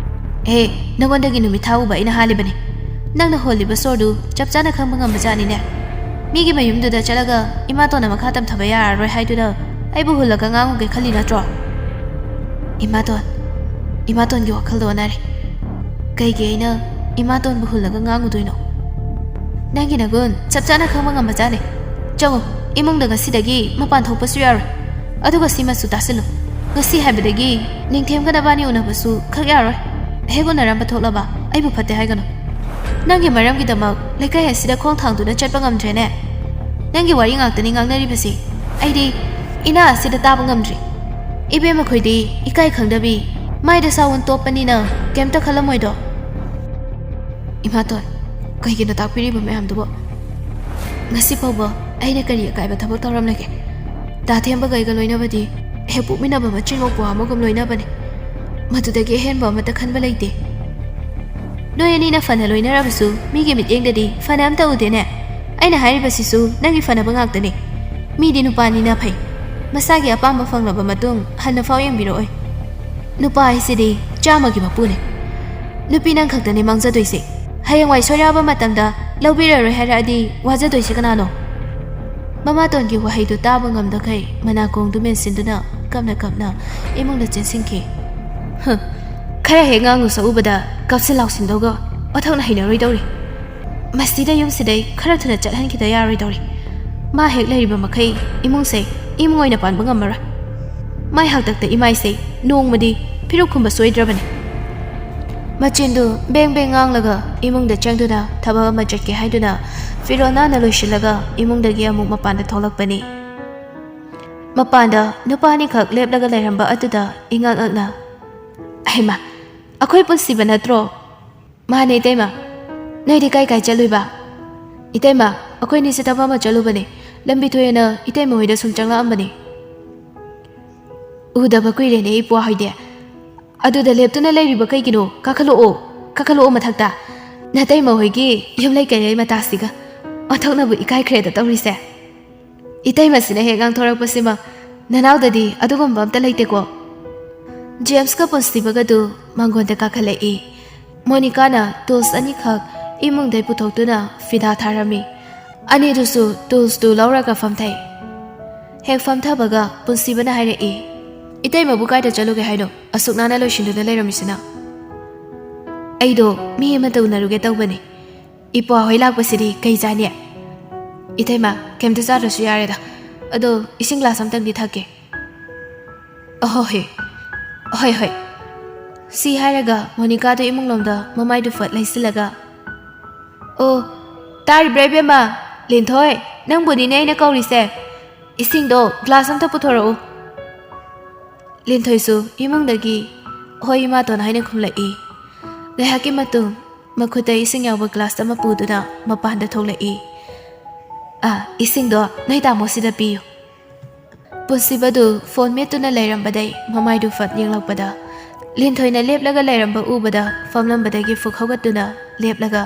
"ꯑꯦ, ꯅꯉꯣꯟꯗꯒꯤ ꯅꯨꯃꯤꯠ ꯊꯥ ꯎꯕ ꯑꯩꯅ ꯍꯥꯜꯂꯤꯕꯅꯤ꯫ ꯅꯪꯅ ꯍꯣꯜꯂꯤꯕ ꯁꯣꯔꯗꯨ ꯆꯞ ꯆꯥꯅ ꯈꯪꯕ ꯉꯝꯕ ꯖꯥꯠꯅꯤꯅꯦ꯫ ꯃꯤꯒꯤ ꯃꯌꯨꯝꯗꯨꯗ ꯆꯠꯂꯒ ꯏꯃꯥꯇꯣꯟꯅ ꯃꯈꯥ ꯇꯝꯊꯕ ꯌꯥꯔꯔꯣꯏ ꯍꯥꯏꯗꯨꯅ ꯑꯩꯕꯨ ꯍꯨꯜꯂꯒ ꯉꯥꯡꯉꯨꯒꯦ ꯈꯜꯂꯤ ꯅꯠꯇ꯭ꯔꯣ?" "ꯏꯃꯥꯇꯣꯟ, ꯏꯃꯥꯇꯣꯟꯒꯤ ꯋꯥꯈꯜꯗ ꯑꯣꯟꯅꯔꯦ꯫ ꯀꯩꯒꯤ ꯑꯩꯅ ꯏꯃꯥꯇꯣꯟꯕꯨ ꯍꯨꯜꯂꯒ ꯉꯥꯡꯉꯨꯗꯣꯏꯅꯣ?" "ꯅꯪꯒꯤ ꯅꯒꯨꯟ ꯆꯞ ꯆꯥꯅ ꯈꯪꯕ ꯉꯝꯕ ꯖꯥꯠꯅꯤ꯫ ꯆꯪꯉꯨ, ꯏꯃꯨꯡꯗ ꯉꯁꯤꯗꯒꯤ ꯃꯄꯥꯟ ꯊꯣꯛꯄꯁꯨ ꯌꯥꯔꯣꯏ꯫ ꯑꯗꯨꯒ ꯁꯤꯃꯁꯨ ꯇꯥꯁꯤꯜꯂꯨ꯫ ꯉꯁꯤ ꯍꯥꯏꯕꯗꯒꯤ ꯅꯤꯡꯊꯦꯝꯒ ꯅꯕꯥꯅꯤ ꯎꯅꯕꯁꯨ ꯈꯛ ꯌꯥꯔꯣꯏ꯫ ꯍꯦꯛ ꯎꯅꯔꯝꯕ ꯊꯣꯛꯂꯕ ꯑꯩꯕꯨ ꯐꯠꯇꯦ ꯍꯥꯏꯒꯅꯨ꯫ ꯅꯪꯒꯤ ꯃꯔꯝꯒꯤꯗꯃꯛ ꯂꯩꯀꯥꯏ ꯑꯁꯤꯗ ꯈꯣꯡ ꯊꯥꯡꯗꯨꯅ ꯆꯠꯄ ꯉꯝꯗ꯭ꯔꯦꯅꯦ꯫ ꯅꯪꯒꯤ ꯋꯥꯔꯤ ꯉꯥꯛꯇꯅꯤ ꯉꯥꯡꯅꯔꯤꯕꯁꯤ꯫ ꯑꯩꯗꯤ ꯏꯅꯥ ꯑꯁꯤꯗ ꯇꯥꯕ ꯉꯝꯗ꯭ꯔꯤ꯫ ꯏꯕꯦꯝꯃ ꯈꯣꯏꯗꯤ ꯏꯀꯥꯏ ꯈꯪꯗꯕꯤ, ꯃꯥꯏꯗ ꯁꯥꯎꯟ ꯇꯣꯞꯄꯅꯤꯅ ꯀꯩꯝꯇ ꯈꯜꯂꯝꯃꯣꯏꯗꯣ꯫ ꯏꯃꯥꯇꯣꯟ, ꯀꯩꯒꯤꯅꯣ ꯇꯥꯛꯄꯤꯔꯤꯕ ꯃꯌꯥꯝꯗꯨꯕꯣ? ꯉꯁꯤ ꯐꯥꯎꯕ ꯑꯩꯅ ꯀꯔꯤ ꯑꯀꯥꯏꯕ ꯊꯕꯛ ꯇꯧꯔꯝꯂꯒꯦ? ꯗꯥ ꯊꯦꯝꯕꯒ ꯑꯩꯒ ꯂꯣꯏꯅꯕꯗꯤ ꯍꯦꯛ ꯄꯣꯛꯃꯤꯟꯅꯕ ꯃꯆꯤꯟ ꯃꯧꯄ꯭ꯋꯥ ꯑꯃꯒꯨꯝ ꯂꯣꯏꯅꯕꯅꯤ꯫ ꯃꯗꯨꯗꯒꯤ ꯑꯍꯦꯟꯕ ꯑꯃꯠꯇ ꯈꯟꯕ ꯂꯩꯇꯦ꯫ ꯅꯣꯏ ꯑꯅꯤꯅ ꯐꯅ ꯂꯣꯏꯅꯔꯕꯁꯨ ꯃꯤꯒꯤ ꯃꯤꯠꯌꯦꯡꯗꯗꯤ ꯐꯅ ꯑꯝꯇ ꯎꯗꯦꯅꯦ꯫ ꯑꯩꯅ ꯍꯥꯏꯔꯤꯕꯁꯤꯁꯨ ꯅꯪꯒꯤ ꯐꯅꯕ ꯉꯥꯛꯇꯅꯤ꯫ ꯃꯤꯗꯤ ꯅꯨꯄꯥꯅꯤꯅ ꯐꯩ, ꯃꯁꯥꯒꯤ ꯑꯄꯥꯝꯕ ꯐꯪꯂꯕ ꯃꯇꯨꯡ ꯍꯟꯅ ꯐꯥꯎ ꯌꯦꯡꯕꯤꯔꯛꯑꯣꯏ꯫ ꯅꯨꯄꯥ ꯍꯥꯏꯁꯤꯗꯤ ꯆꯥꯝꯃꯒꯤ ꯃꯄꯨꯅꯤ꯫ ꯅꯨꯄꯤ ꯅꯪ ꯈꯛꯇꯅꯤ ꯃꯥꯡꯖꯗꯣꯏꯁꯦ꯫ ꯍꯌꯦꯡꯋꯥꯏ ꯁꯣꯏꯔꯛꯑꯕ ꯃꯇꯝꯗ ꯂꯧꯕꯤꯔꯔꯣꯏ ꯍꯥꯏꯔꯛꯑꯗꯤ ꯋꯥꯖꯗꯣꯏꯁꯦ ꯀꯅꯥꯅꯣ? ꯃꯃꯥꯇꯣꯟꯒꯤ ꯋꯥꯍꯩꯗꯨ ꯇꯥꯕ ꯉꯝꯗꯈꯩ ꯃꯅꯥꯀꯣꯡꯗꯨ ꯃꯦꯟꯁꯤꯟꯗꯨꯅ ꯀꯞꯅ ꯀꯞꯅ ꯏꯃꯨꯡꯗ ꯆꯦꯟꯁꯤꯟꯈꯤ꯫ "ꯍ, ꯈꯔ ꯍꯦꯛ ꯉꯥꯡꯉꯨ ꯁꯛꯎꯕꯗ ꯀꯞꯁꯤꯟ ꯂꯥꯎꯁꯤꯟꯗꯧꯒ ꯑꯣꯟꯊꯣꯛꯅ ꯍꯩꯅꯔꯣꯏꯗꯧꯔꯤ꯫ ꯃꯁꯤꯗ ꯌꯨꯝꯁꯤꯗꯩ ꯈꯔ ꯊꯨꯅ ꯆꯠꯍꯟꯈꯤꯗ ꯌꯥꯔꯣꯏꯗꯧꯔꯤ꯫ ꯃꯥ ꯍꯦꯛ ꯂꯩꯔꯤꯕ ꯃꯈꯩ ꯏꯃꯨꯡꯁꯦ ꯏꯃꯨꯡ ꯑꯣꯏꯅ ꯄꯥꯟꯕ ꯉꯝꯃꯔꯣꯏ꯫ ꯃꯥꯏ ꯍꯥꯛꯇꯛꯇ ꯏꯃꯥꯏꯁꯦ ꯅꯣꯡꯃꯗꯤ ꯐꯤꯔꯨꯛ ꯈꯨꯝꯕ ꯁꯣꯏꯗ꯭ꯔꯕꯅꯤ"꯫ ꯃꯆꯤꯟꯗꯨ ꯕꯦꯡ ꯕꯦꯡ ꯉꯥꯡꯂꯒ ꯏꯃꯨꯡꯗ ꯆꯪꯗꯨꯅ ꯊꯕꯛ ꯑꯃ ꯆꯠꯀꯦ ꯍꯥꯏꯗꯨꯅ ꯐꯤꯔꯣꯜ ꯅꯥꯟꯅ ꯂꯣꯏꯁꯤꯜꯂꯒ ꯏꯃꯨꯡꯗꯒꯤ ꯑꯃꯨꯛ ꯃꯄꯥꯟꯗ ꯊꯣꯛꯂꯛꯄꯅꯤ꯫ ꯃꯄꯥꯟꯗ ꯅꯨꯄꯥ ꯑꯅꯤꯈꯛ ꯂꯦꯞꯂꯒ ꯂꯩꯔꯝꯕ ꯑꯗꯨꯗ ꯏꯉꯛ ꯉꯛꯅ, "ꯑꯍꯩꯃꯥ, ꯑꯩꯈꯣꯏ ꯄꯨꯟꯁꯤꯕ ꯅꯠꯇ꯭ꯔꯣ?" "ꯃꯥꯅꯦ ꯏꯇꯩꯃ꯫ ꯅꯣꯏꯗꯤ ꯀꯥꯏ ꯀꯥꯏ ꯆꯠꯂꯨꯏꯕ?" "ꯏꯇꯩꯃ, ꯑꯩꯈꯣꯏꯅꯤꯁꯦ ꯊꯕꯛ ꯑꯃ ꯆꯠꯂꯨꯕꯅꯦ꯫ ꯂꯝꯕꯤ ꯊꯣꯛꯑꯦꯅ ꯏꯇꯩꯃ ꯍꯣꯏꯗ ꯁꯨꯝ ꯆꯪꯂꯛꯑꯝꯕꯅꯦ"꯫ "ꯎꯗꯕ ꯀꯨꯏꯔꯦꯅꯦ ꯏꯄ꯭ꯋꯥ ꯍꯣꯏꯗꯤ꯫ ꯑꯗꯨꯗ ꯂꯦꯞꯇꯨꯅ ꯂꯩꯔꯤꯕ ꯀꯩꯒꯤꯅꯣ? ꯀꯥꯈꯠꯂꯛꯑꯣ, ꯀꯥꯈꯠꯂꯛꯑꯣ ꯃꯊꯛꯇ꯫ ꯅꯇꯩꯃ ꯍꯣꯏꯒꯤ ꯌꯨꯝ ꯂꯩꯀꯩ ꯃꯇꯥꯁꯤꯒ꯫ ꯑꯣꯟꯊꯣꯛꯅꯕꯨ ꯏꯀꯥꯏꯈ꯭ꯔꯦꯗ ꯇꯧꯔꯤꯁꯦ꯫ ꯏꯇꯩꯃꯁꯤꯅ ꯍꯦꯛ ꯉꯥꯡꯊꯣꯔꯛꯄꯁꯤꯃ, ꯅꯅꯥꯎꯗꯗꯤ ꯑꯗꯨꯒꯨꯝꯕ ꯑꯝꯇ ꯂꯩꯇꯦꯀꯣ"꯫ ꯖꯦꯝꯁꯀ ꯄꯨꯟꯁꯤꯕꯒꯗꯨ ꯃꯥꯡꯒꯣꯟꯗ ꯀꯥꯈꯠꯂꯛꯏ꯫ ꯃꯣꯅꯤꯀꯥꯅ ꯇꯨꯜꯁ ꯑꯅꯤꯈꯛ ꯏꯃꯨꯡꯗꯩ ꯄꯨꯊꯣꯛꯇꯨꯅ ꯐꯤꯗꯥ ꯊꯥꯔꯝꯃꯤ꯫ ꯑꯅꯤꯗꯨꯁꯨ ꯇꯨꯜꯁꯇꯨ ꯂꯧꯔꯒ ꯐꯝꯊꯩ꯫ ꯍꯦꯛ ꯐꯝꯊꯕꯒ ꯄꯨꯟꯁꯤꯕꯅ ꯍꯥꯏꯔꯛꯏ, "ꯏꯇꯩꯃꯕꯨ ꯀꯥꯏꯗ ꯆꯠꯂꯨꯒꯦ ꯍꯥꯏꯅꯣ? ꯑꯁꯨꯛ ꯅꯥꯟꯅ ꯂꯣꯏꯁꯤꯟꯗꯨꯅ ꯂꯩꯔꯝꯃꯤꯁꯤꯅ?" "ꯑꯩꯗꯣ ꯃꯤ ꯑꯃꯇ ꯎꯅꯔꯨꯒꯦ ꯇꯧꯕꯅꯦ꯫ ꯏꯄ꯭ꯋꯥ ꯍꯣꯏ ꯂꯥꯛꯄꯁꯤꯗꯤ ꯀꯩ ꯆꯥꯅꯤ? ꯏꯇꯩꯃ, ꯀꯩꯝꯇ ꯆꯥꯗ꯭ꯔꯁꯨ ꯌꯥꯔꯦꯗ꯫ ꯑꯗꯣ ꯏꯁꯤꯡ ꯒ꯭ꯂꯥꯁ ꯑꯝꯇꯪꯗꯤ ꯊꯛꯀꯦ"꯫ "ꯑꯍꯣꯏ, ꯍꯣꯏ, ꯍꯣꯏ, ꯍꯣꯏ"꯫ ꯁꯤ ꯍꯥꯏꯔꯒ ꯃꯣꯅꯤꯀꯥꯗꯨ ꯏꯃꯨꯡꯂꯣꯝꯗ ꯃꯃꯥꯏꯗꯨ ꯐꯠ ꯂꯩꯁꯤꯜꯂꯒ, "ꯑꯣ, ꯇꯥꯔꯤꯕ꯭ꯔꯥ ꯏꯕꯦꯝꯃ? ꯂꯤꯟꯊꯣꯏ, ꯅꯪꯕꯨꯅꯤꯅꯦ ꯑꯩꯅ ꯀꯧꯔꯤꯁꯦ꯫ ꯏꯁꯤꯡꯗꯣ ꯒ꯭ꯂꯥꯁ ꯑꯝꯇ ꯄꯨꯊꯣꯔꯛꯎ"꯫ ꯂꯤꯟꯊꯣꯏꯁꯨ ꯏꯃꯨꯡꯗꯒꯤ "ꯍꯣꯏ, ꯏꯃꯥꯇꯣꯟ" ꯍꯥꯏꯅ ꯈꯨꯝꯂꯛꯏ꯫ ꯉꯥꯏꯍꯥꯛꯀꯤ ꯃꯇꯨꯡ ꯃꯈꯨꯠꯇ ꯏꯁꯤꯡ ꯌꯥꯎꯕ ꯒ꯭ꯂꯥꯁ ꯑꯃ ꯄꯨꯗꯨꯅ ꯃꯄꯥꯟꯗ ꯊꯣꯛꯂꯛꯏ꯫ "ꯑꯥ, ꯏꯁꯤꯡꯗꯣ ꯅꯣꯏ ꯇꯥꯃꯣꯁꯤꯗ ꯄꯤꯌꯨ"꯫ ꯄꯨꯟꯁꯤꯕꯗꯨ ꯐꯣꯟ ꯃꯦꯠꯇꯨꯅ ꯂꯩꯔꯝꯕꯗꯩ ꯃꯃꯥꯏꯗꯨ ꯐꯠ ꯌꯦꯡꯂꯛꯄꯗ, ꯂꯤꯟꯊꯣꯏꯅ ꯂꯦꯞꯂꯒ ꯂꯩꯔꯝꯕ ꯎꯕꯗ, ꯐꯝꯂꯝꯕꯗꯒꯤ ꯐꯨꯛ ꯍꯧꯒꯠꯇꯨꯅ ꯂꯦꯞꯂꯒ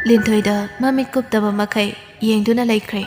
ꯂꯤꯟꯊꯣꯏꯗ ꯃꯃꯤꯠ ꯀꯨꯞꯇꯕ ꯃꯈꯩ ꯌꯦꯡꯗꯨꯅ ꯂꯩꯈ꯭ꯔꯦ꯫